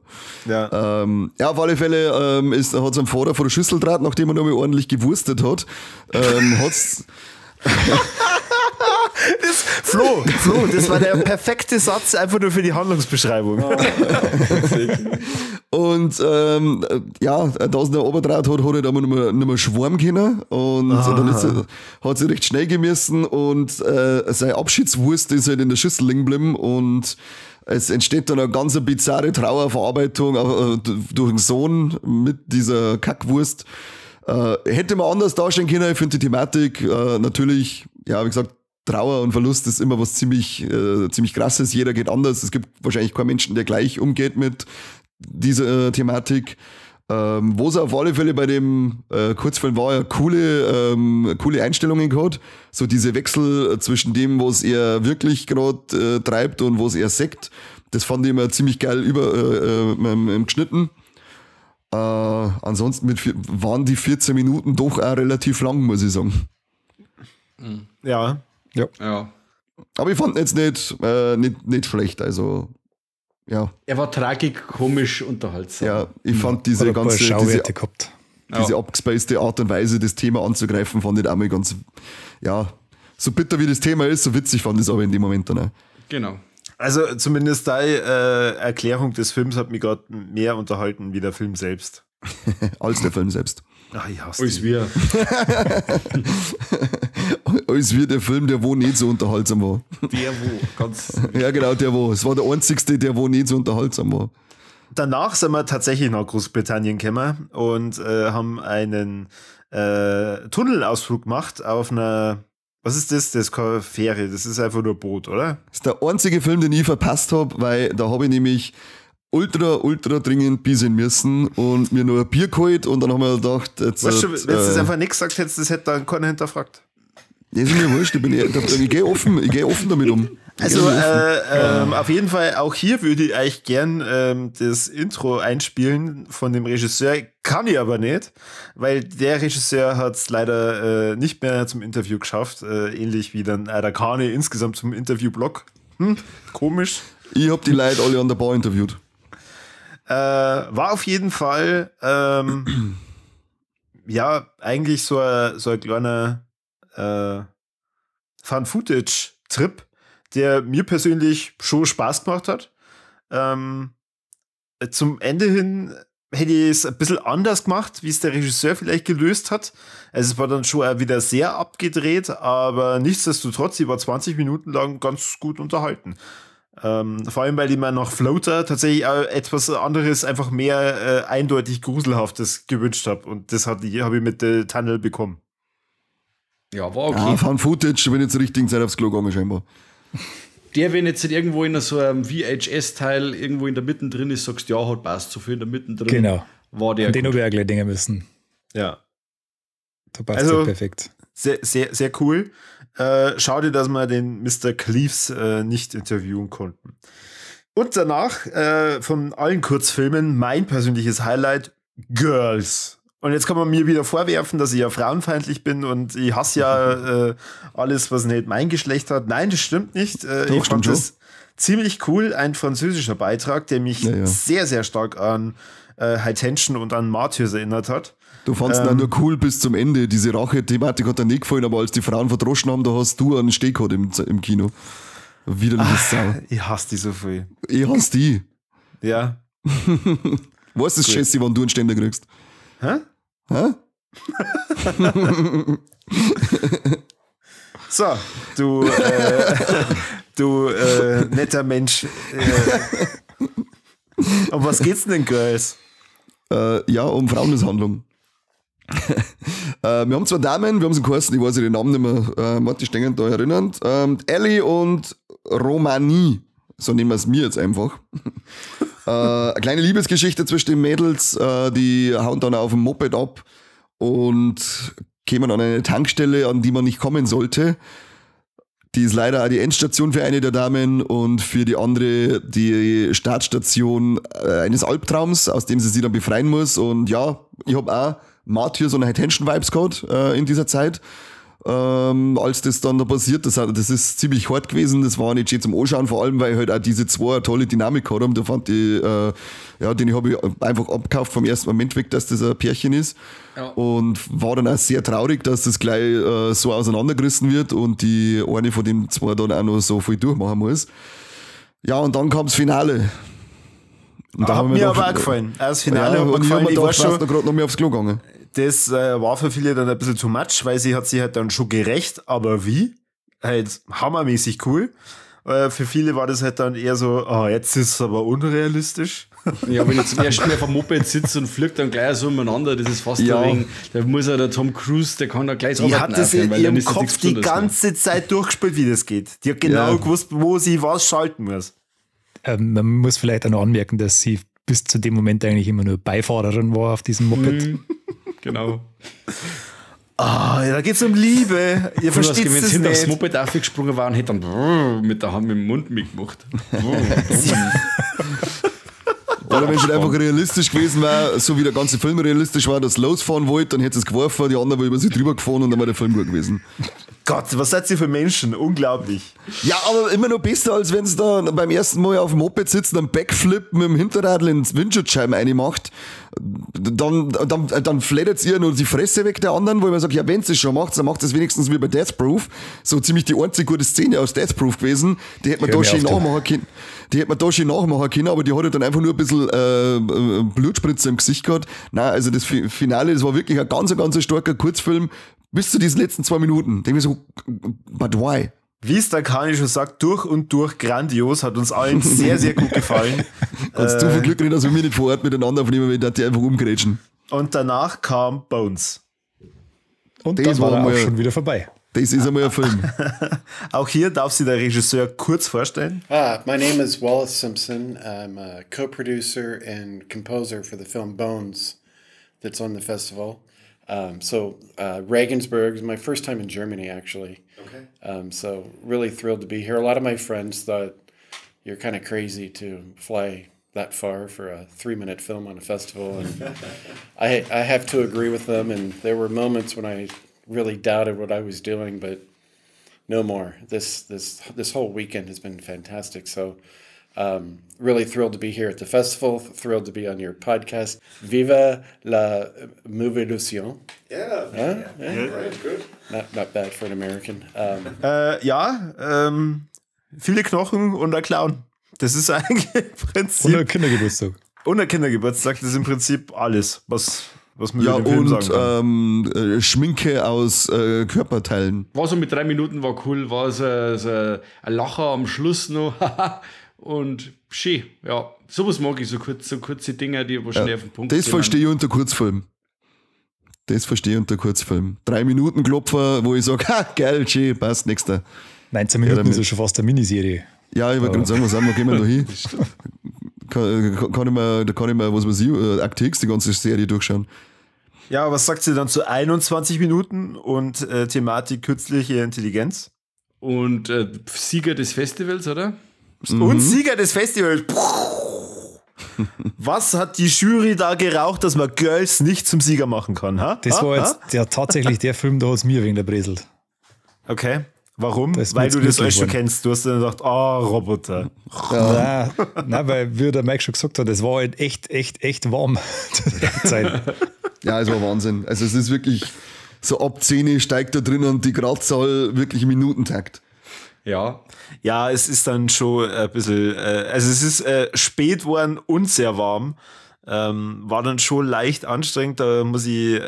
A: Ja,
D: ja, auf alle Fälle hat sein Vater vor der Schüssel draht, nachdem er nochmal ordentlich gewurstet hat. Hat's
A: das, Flo, das war der perfekte Satz einfach nur für die Handlungsbeschreibung.
D: Oh. Und ja, da es der Oberdraht hat, hat er dann nicht mehr schwärmen können. Und dann hat sie recht schnell gemessen und seine Abschiedswurst ist halt in der Schüssel liegen geblieben und es entsteht dann eine ganz bizarre Trauerverarbeitung durch den Sohn mit dieser Kackwurst. Hätte man anders darstellen können, ich finde die Thematik natürlich, ja, wie gesagt, Trauer und Verlust ist immer was ziemlich Krasses. Jeder geht anders. Es gibt wahrscheinlich keinen Menschen, der gleich umgeht mit dieser Thematik. Wo es auf alle Fälle bei dem Kurzfilm war, ja coole Einstellungen gehabt. So diese Wechsel zwischen dem, was er wirklich gerade treibt und was er sagt. Das fand ich immer ziemlich geil geschnitten. Ansonsten waren die 14 Minuten doch auch relativ lang, muss ich sagen.
A: Ja.
C: Ja.
B: Ja.
D: Aber ich fand ihn jetzt nicht schlecht, also ja.
B: Er war tragikomisch unterhaltsam.
D: Ja, ich fand diese ganze diese abgespacede Art und Weise, das Thema anzugreifen, fand ich auch mal ganz, ja, so bitter wie das Thema ist, so witzig fand ich es aber in dem Moment dann auch.
B: Genau.
A: Also zumindest deine Erklärung des Films hat mich gerade mehr unterhalten wie der Film selbst.
D: Als der Film selbst.
A: Ach, ich hasse
B: als wir.
D: Als wir der Film, der wo nicht so unterhaltsam war.
B: Der wo, ganz.
D: Ja, genau, der wo. Es war der einzigste, der wo nicht so unterhaltsam war.
A: Danach sind wir tatsächlich nach Großbritannien gekommen und haben einen Tunnelausflug gemacht auf einer. Was ist das? Das ist keine Fähre, das ist einfach nur ein Boot, oder?
D: Das ist der einzige Film, den ich verpasst habe, weil da habe ich nämlich ultra, ultra dringend bieseln müssen und mir nur ein Bier geholt und dann haben wir gedacht, jetzt.
A: Weißt du, wenn du das einfach nicht gesagt hättest, das hätte dann keiner hinterfragt.
D: Das ist mir wurscht, ich gehe offen damit um.
A: Also auf jeden Fall, auch hier würde ich eigentlich gern das Intro einspielen von dem Regisseur, kann ich aber nicht, weil der Regisseur hat es leider nicht mehr zum Interview geschafft, ähnlich wie dann Kani insgesamt zum Interviewblog. Komisch.
D: Ich hab die Leute alle an der Bar interviewt.
A: War auf jeden Fall ja, eigentlich so ein kleiner Found-Footage-Trip, der mir persönlich schon Spaß gemacht hat. Zum Ende hin hätte ich es ein bisschen anders gemacht, wie es der Regisseur vielleicht gelöst hat. Also es war dann schon wieder sehr abgedreht, aber nichtsdestotrotz, ich war 20 Minuten lang ganz gut unterhalten. Vor allem, weil ich mir nach Floater tatsächlich auch etwas anderes, einfach mehr eindeutig Gruselhaftes gewünscht habe. Und das habe ich mit The Tunnel bekommen.
B: Ja, war okay.
D: Ah, Found Footage, bin ich zur richtigen Zeit aufs Klo gegangen, scheinbar.
B: Der, wenn jetzt irgendwo in so einem VHS-Teil irgendwo in der Mitte drin ist, sagst du, ja, hat passt, so viel in der Mitte drin.
C: Genau.
B: War der.
C: Und den habe ich auch gleich denken müssen.
A: Ja.
C: Da passt
A: Also,
C: der perfekt.
A: Sehr, sehr, sehr cool. Schade, dass wir den Mr. Cleaves nicht interviewen konnten. Und danach von allen Kurzfilmen mein persönliches Highlight, Girls. Und jetzt kann man mir wieder vorwerfen, dass ich ja frauenfeindlich bin und ich hasse ja alles, was nicht mein Geschlecht hat. Nein, das stimmt nicht.
D: Doch,
A: Ich fand
D: stimmt schon.
A: das ziemlich cool. Ein französischer Beitrag, der mich
D: Ja, ja.
A: sehr, sehr stark an High Tension und an Martyrs erinnert hat.
D: Du fandst ihn auch nur cool bis zum Ende. Diese Rache-Thematik hat dir nicht gefallen, aber als die Frauen verdroschen haben, da hast du einen Steh gehabt im Kino. Widerliche Sau.
A: Ich hasse die so viel.
D: Ich hasse die.
A: Ja.
D: Weißt du,
A: Gut.
D: Jesse, wann du einen Ständer kriegst?
A: Hä?
D: Hä?
A: So, du, du netter Mensch. Um was geht's denn, Girls?
D: Ja, um Frauenmisshandlung. Wir haben zwei Damen, wir haben sie geheißen, ich weiß ihren Namen nicht mehr, Martin Stenger da erinnern. Ellie und Romani, so nehmen wir es mir jetzt einfach. Eine kleine Liebesgeschichte zwischen den Mädels, die hauen dann auf dem Moped ab und kämen an eine Tankstelle, an die man nicht kommen sollte. Die ist leider auch die Endstation für eine der Damen und für die andere die Startstation eines Albtraums, aus dem sie sich dann befreien muss. Und ja, ich habe auch Martyrs und High Tension Vibes gehabt in dieser Zeit. Als das dann da passiert, das ist ziemlich hart gewesen, das war nicht schön zum Anschauen, vor allem, weil halt auch diese zwei eine tolle Dynamik gehabt haben. Da fand ich, ja, den habe ich einfach abgekauft vom ersten Moment weg, dass das ein Pärchen ist.
B: Ja.
D: Und war dann auch sehr traurig, dass das gleich so auseinandergerissen wird und die eine von den zwei dann auch noch so viel durchmachen muss. Ja, und dann kam das Finale. Und da
A: Hat
D: haben wir
A: mir
D: gedacht,
A: aber auch gefallen. Das Finale
D: ja,
A: hat mir
D: und ich
A: gefallen.
D: hab mir
A: Ich war
D: gedacht,
A: schon,
D: da gerade noch mehr aufs Klo gegangen.
A: das war für viele dann ein bisschen too much, weil sie hat sich halt dann schon gerecht, aber wie? Halt hammermäßig cool. Für viele war das halt dann eher so, oh, jetzt ist es aber unrealistisch.
B: Ja, wenn ich zum ersten Mal auf dem Moped sitze und fliegt dann gleich so umeinander, das ist fast
D: Ja.
B: ein wenig, da muss ja der Tom Cruise, der kann da gleich
A: Die hat das in
B: weil dann
A: ihrem
B: ist das
A: Kopf
B: nichts
A: die
B: Besonderes mehr.
A: ganze Zeit durchgespielt, wie das geht. Die hat genau
D: Ja.
A: gewusst, wo sie was schalten muss.
C: Man muss vielleicht auch noch anmerken, dass sie bis zu dem Moment eigentlich immer nur Beifahrerin war auf diesem Moped.
B: Mhm. Genau.
A: Ah, da geht's um Liebe. Ihr
B: Cool,
A: versteht
B: wenn
A: es
B: sie hinter aufs
A: nicht.
B: Moped aufgesprungen war und hätte dann mit der Hand mit dem Mund mitgemacht.
D: Oder wenn es halt einfach realistisch gewesen wäre, so wie der ganze Film realistisch war, dass losfahren wollte, dann hätte es geworfen, die anderen wären über sie drüber gefahren und dann wäre der Film gut gewesen.
A: Gott, was seid ihr für Menschen? Unglaublich.
D: Ja, aber immer noch besser, als wenn es da beim ersten Mal auf dem Moped sitzt und einen Backflip mit dem Hinterradl ins Windschutzscheiben reinmacht. Dann flattert ihr nur die Fresse weg der anderen, wo ich mir sage, ja, wenn es schon macht, dann macht es wenigstens wie bei Death Proof. So ziemlich die einzige gute Szene aus Death Proof gewesen. Die hätte man
C: Hör
D: da
C: mir
D: schön
C: auf, du.
D: nachmachen können. Die hätte man da schön nachmachen können, aber die hat halt dann einfach nur ein bisschen Blutspritzer im Gesicht gehabt. Nein, also das Finale, das war wirklich ein ganz, ganz starker Kurzfilm bis zu diesen letzten 2 Minuten. Denke ich mir so, but why?
A: Wie es der Kani schon sagt, durch und durch grandios, hat uns allen sehr, sehr gut gefallen.
D: Kannst du viel Glück reden, dass wir nicht vor Ort miteinander aufnehmen, wenn die einfach umgrätschen.
A: Und danach kam Bones.
C: Und
D: Das
C: dann war
D: war
C: er auch
D: mal-
C: schon wieder vorbei.
D: Das ist einmal ein Film.
A: Auch hier darf sich der Regisseur kurz vorstellen.
L: My name is Wallace Simpson. I'm a co-producer and composer for the film Bones that's on the festival. Regensburg is my first time in Germany, actually. Okay. So really thrilled to be here. A lot of my friends thought you're kind of crazy to fly that far for a 3-minute film on a festival, and I have to agree with them. And there were moments when I really doubted what I was doing, but no more. This whole weekend has been fantastic. So really thrilled to be here at the festival, thrilled to be on your podcast. Viva la Movolution.
A: Yeah.
L: Huh? Yeah.
A: Right, good.
L: Not bad for an American.
A: Viele Knochen und ein Clown. Das ist eigentlich im Prinzip.
C: Und ein Kindergeburtstag.
A: Und ein Kindergeburtstag, das ist im Prinzip alles, was man
D: Ja,
A: über den Film
D: und
A: sagen kann.
D: Schminke aus Körperteilen.
B: War so mit 3 Minuten, war cool, war so ein Lacher am Schluss noch. Und schön, ja. Sowas mag ich, so kurze Dinger, die aber schnell auf den Punkt
D: Das verstehe ich unter Kurzfilm. Das verstehe ich unter Kurzfilm. 3 Minuten Klopfer, wo ich sage, ha, geil, schön, passt, nächster.
C: 19 Minuten ist ja schon fast eine Miniserie.
D: Ja, ich wollte gerade sagen, was haben wir, gehen wir da hin? Kann ich mir, was weiß ich, Akte X, die ganze Serie durchschauen.
A: Ja, was sagt sie dann zu 21 Minuten und Thematik künstliche Intelligenz?
B: Und Sieger des Festivals, oder?
A: Mhm. Und Sieger des Festivals. Was hat die Jury da geraucht, dass man Girls nicht zum Sieger machen kann? Ha?
C: Das war jetzt tatsächlich der Film, da hat es mir wegen der Breselt.
A: Okay. Warum? Weil du das alles schon kennst. Du hast dann gedacht, Roboter.
C: Ja. Nein, weil, wie der Mike schon gesagt hat, es war halt echt, echt, echt warm zu der Zeit.
D: Ja, es war Wahnsinn. Also es ist wirklich so ab 10 steigt da drin und die Gradzahl wirklich im Minutentakt.
B: Ja.
A: Ja, es ist dann schon ein bisschen, also es ist spät worden und sehr warm. War dann schon leicht anstrengend, da muss ich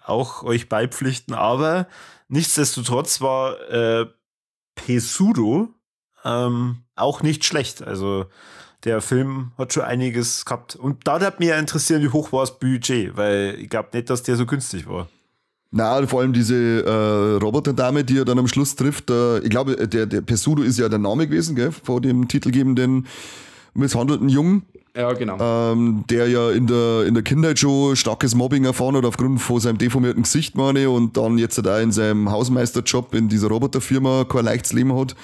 A: auch euch beipflichten, aber nichtsdestotrotz war Pesudo auch nicht schlecht. Also der Film hat schon einiges gehabt. Und da hat mich ja interessiert, wie hoch war das Budget, weil ich glaube nicht, dass der so günstig war.
D: Na, vor allem diese Roboterdame, die er dann am Schluss trifft. Ich glaube, der Pesudo ist ja der Name gewesen, gell, vor dem titelgebenden misshandelten Jungen.
B: Ja, genau.
D: Der ja in der Kindheit schon starkes Mobbing erfahren hat, aufgrund von seinem deformierten Gesicht, meine ich, und dann jetzt halt auch in seinem Hausmeisterjob in dieser Roboterfirma kein leichtes Leben hat.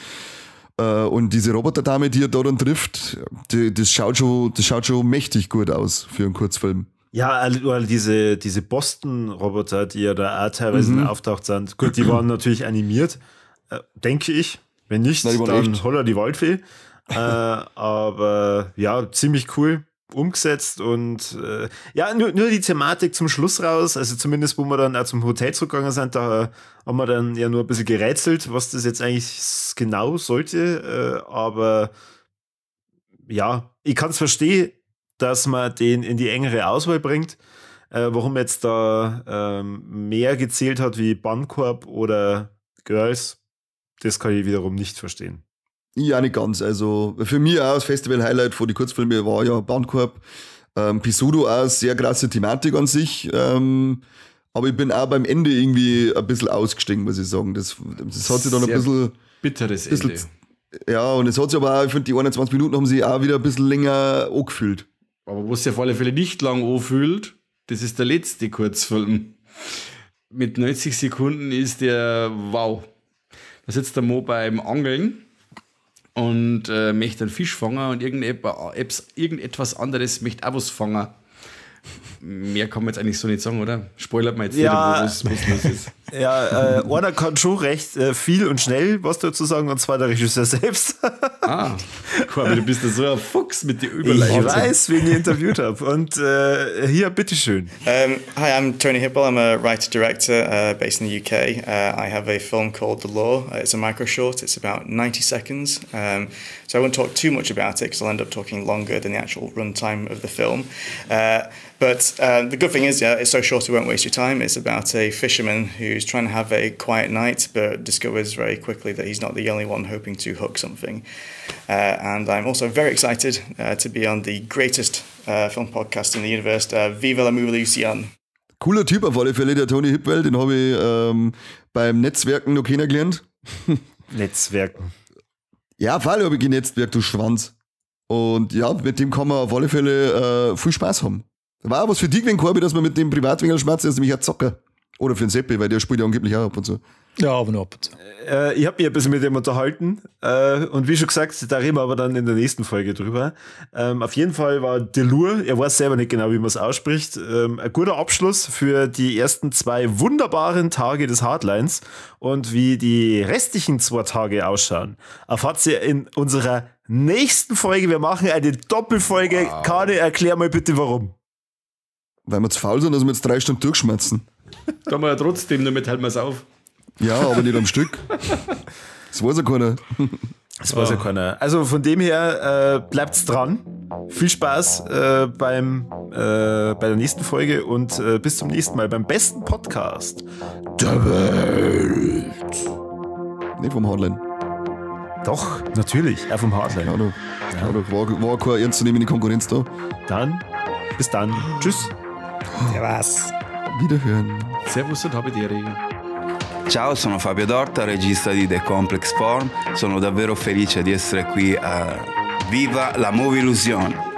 D: Und diese Roboterdame, die er da dann trifft, das schaut schon mächtig gut aus für einen Kurzfilm.
A: Ja, diese Boston-Roboter, die ja da auch teilweise auftaucht sind. Gut, die waren natürlich animiert, denke ich. Wenn nicht, dann holla die Waldfee. Aber ja, ziemlich cool umgesetzt und ja, nur die Thematik zum Schluss raus, also zumindest, wo wir dann auch zum Hotel zurückgegangen sind, da haben wir dann ja nur ein bisschen gerätselt, was das jetzt eigentlich genau sollte, aber ja, ich kann es verstehen, dass man den in die engere Auswahl bringt, warum jetzt da mehr gezählt hat wie Bancorp oder Girls, das kann ich wiederum nicht verstehen.
D: Ja, nicht ganz. Also für mich auch das Festival-Highlight vor die Kurzfilme war ja Bancorp. Pesudo auch sehr krasse Thematik an sich. Aber ich bin auch beim Ende irgendwie ein bisschen ausgestiegen, muss ich sagen. Das hat sich dann ein bisschen...
B: Bitteres Ende.
D: Ja, und es hat sich aber auch, ich finde, die 21 Minuten haben sich auch wieder ein bisschen länger angefühlt.
B: Aber was sich auf alle Fälle nicht lang anfühlt, das ist der letzte Kurzfilm. Mit 90 Sekunden ist der wow. Da sitzt der Mo beim Angeln und möchte einen Fisch fangen und irgendetwas anderes möchte auch was fangen. Mehr kann man jetzt eigentlich so nicht sagen, oder? Spoilert man jetzt
A: ja,
B: nicht, was los ist.
A: Ja, einer kann schon recht viel und schnell was dazu sagen, und zwar der Regisseur selbst.
B: Ah, Corby, du bist ja so ein Fuchs mit der Überleitung.
A: Ich weiß, wen ich interviewt habe. Und hier, bitteschön.
H: Hi, I'm Tony Hipwell. I'm a writer-director based in the UK. I have a film called The Law. It's a micro-short. It's about 90 seconds. So I won't talk too much about it because I'll end up talking longer than the actual runtime of the film. But the good thing is, yeah, it's so short it won't waste your time. It's about a fisherman who's trying to have a quiet night, but discovers very quickly that he's not the only one hoping to hook something. And I'm also very excited to be on the greatest film podcast in the universe, Viva la Movolution.
D: Cooler Typ auf alle Fälle, der Tony Hipwell, den habe ich beim Netzwerken noch kennengelernt.
A: Netzwerken.
D: Ja, auf alle habe ich genetzwerkt, du Schwanz. Und ja, mit dem kann man auf alle Fälle viel Spaß haben. War auch was für dich, wenn Corby, dass man mit dem Privatwinger schmerzt, der ist nämlich ein Zocker. Oder für den Seppi, weil der spielt ja angeblich auch ab und zu.
C: Ja, aber nur ab und zu.
A: Ich habe mich ein bisschen mit dem unterhalten. Und wie schon gesagt, da reden wir aber dann in der nächsten Folge drüber. Auf jeden Fall war Delur, er weiß selber nicht genau, wie man es ausspricht, ein guter Abschluss für die ersten 2 wunderbaren Tage des Hardlines. Und wie die restlichen 2 Tage ausschauen, erfahrt ihr in unserer nächsten Folge. Wir machen eine Doppelfolge. Wow. Kane, erklär mal bitte, warum.
D: Weil wir zu faul sind, dass wir jetzt 3 Stunden durchschmerzen.
B: Da haben wir ja trotzdem, damit halten wir es auf.
D: Ja, aber nicht am Stück. Das weiß ja keiner.
A: Das weiß ja keiner. Also von dem her, bleibt's dran. Viel Spaß bei der nächsten Folge und bis zum nächsten Mal beim besten Podcast der Welt.
D: Nicht vom Hardline.
A: Doch, natürlich, auch vom Hardline.
D: Ja, doch. Ja. Doch. War keine ernstzunehmende Konkurrenz da.
A: Dann, bis dann. Tschüss.
C: Servus.
D: Wiederhören.
B: Servus und habe die Ehre.
M: Ciao, sono Fabio Dorta, regista di The Complex Form. Sono davvero felice di essere qui a Viva la Movilusion!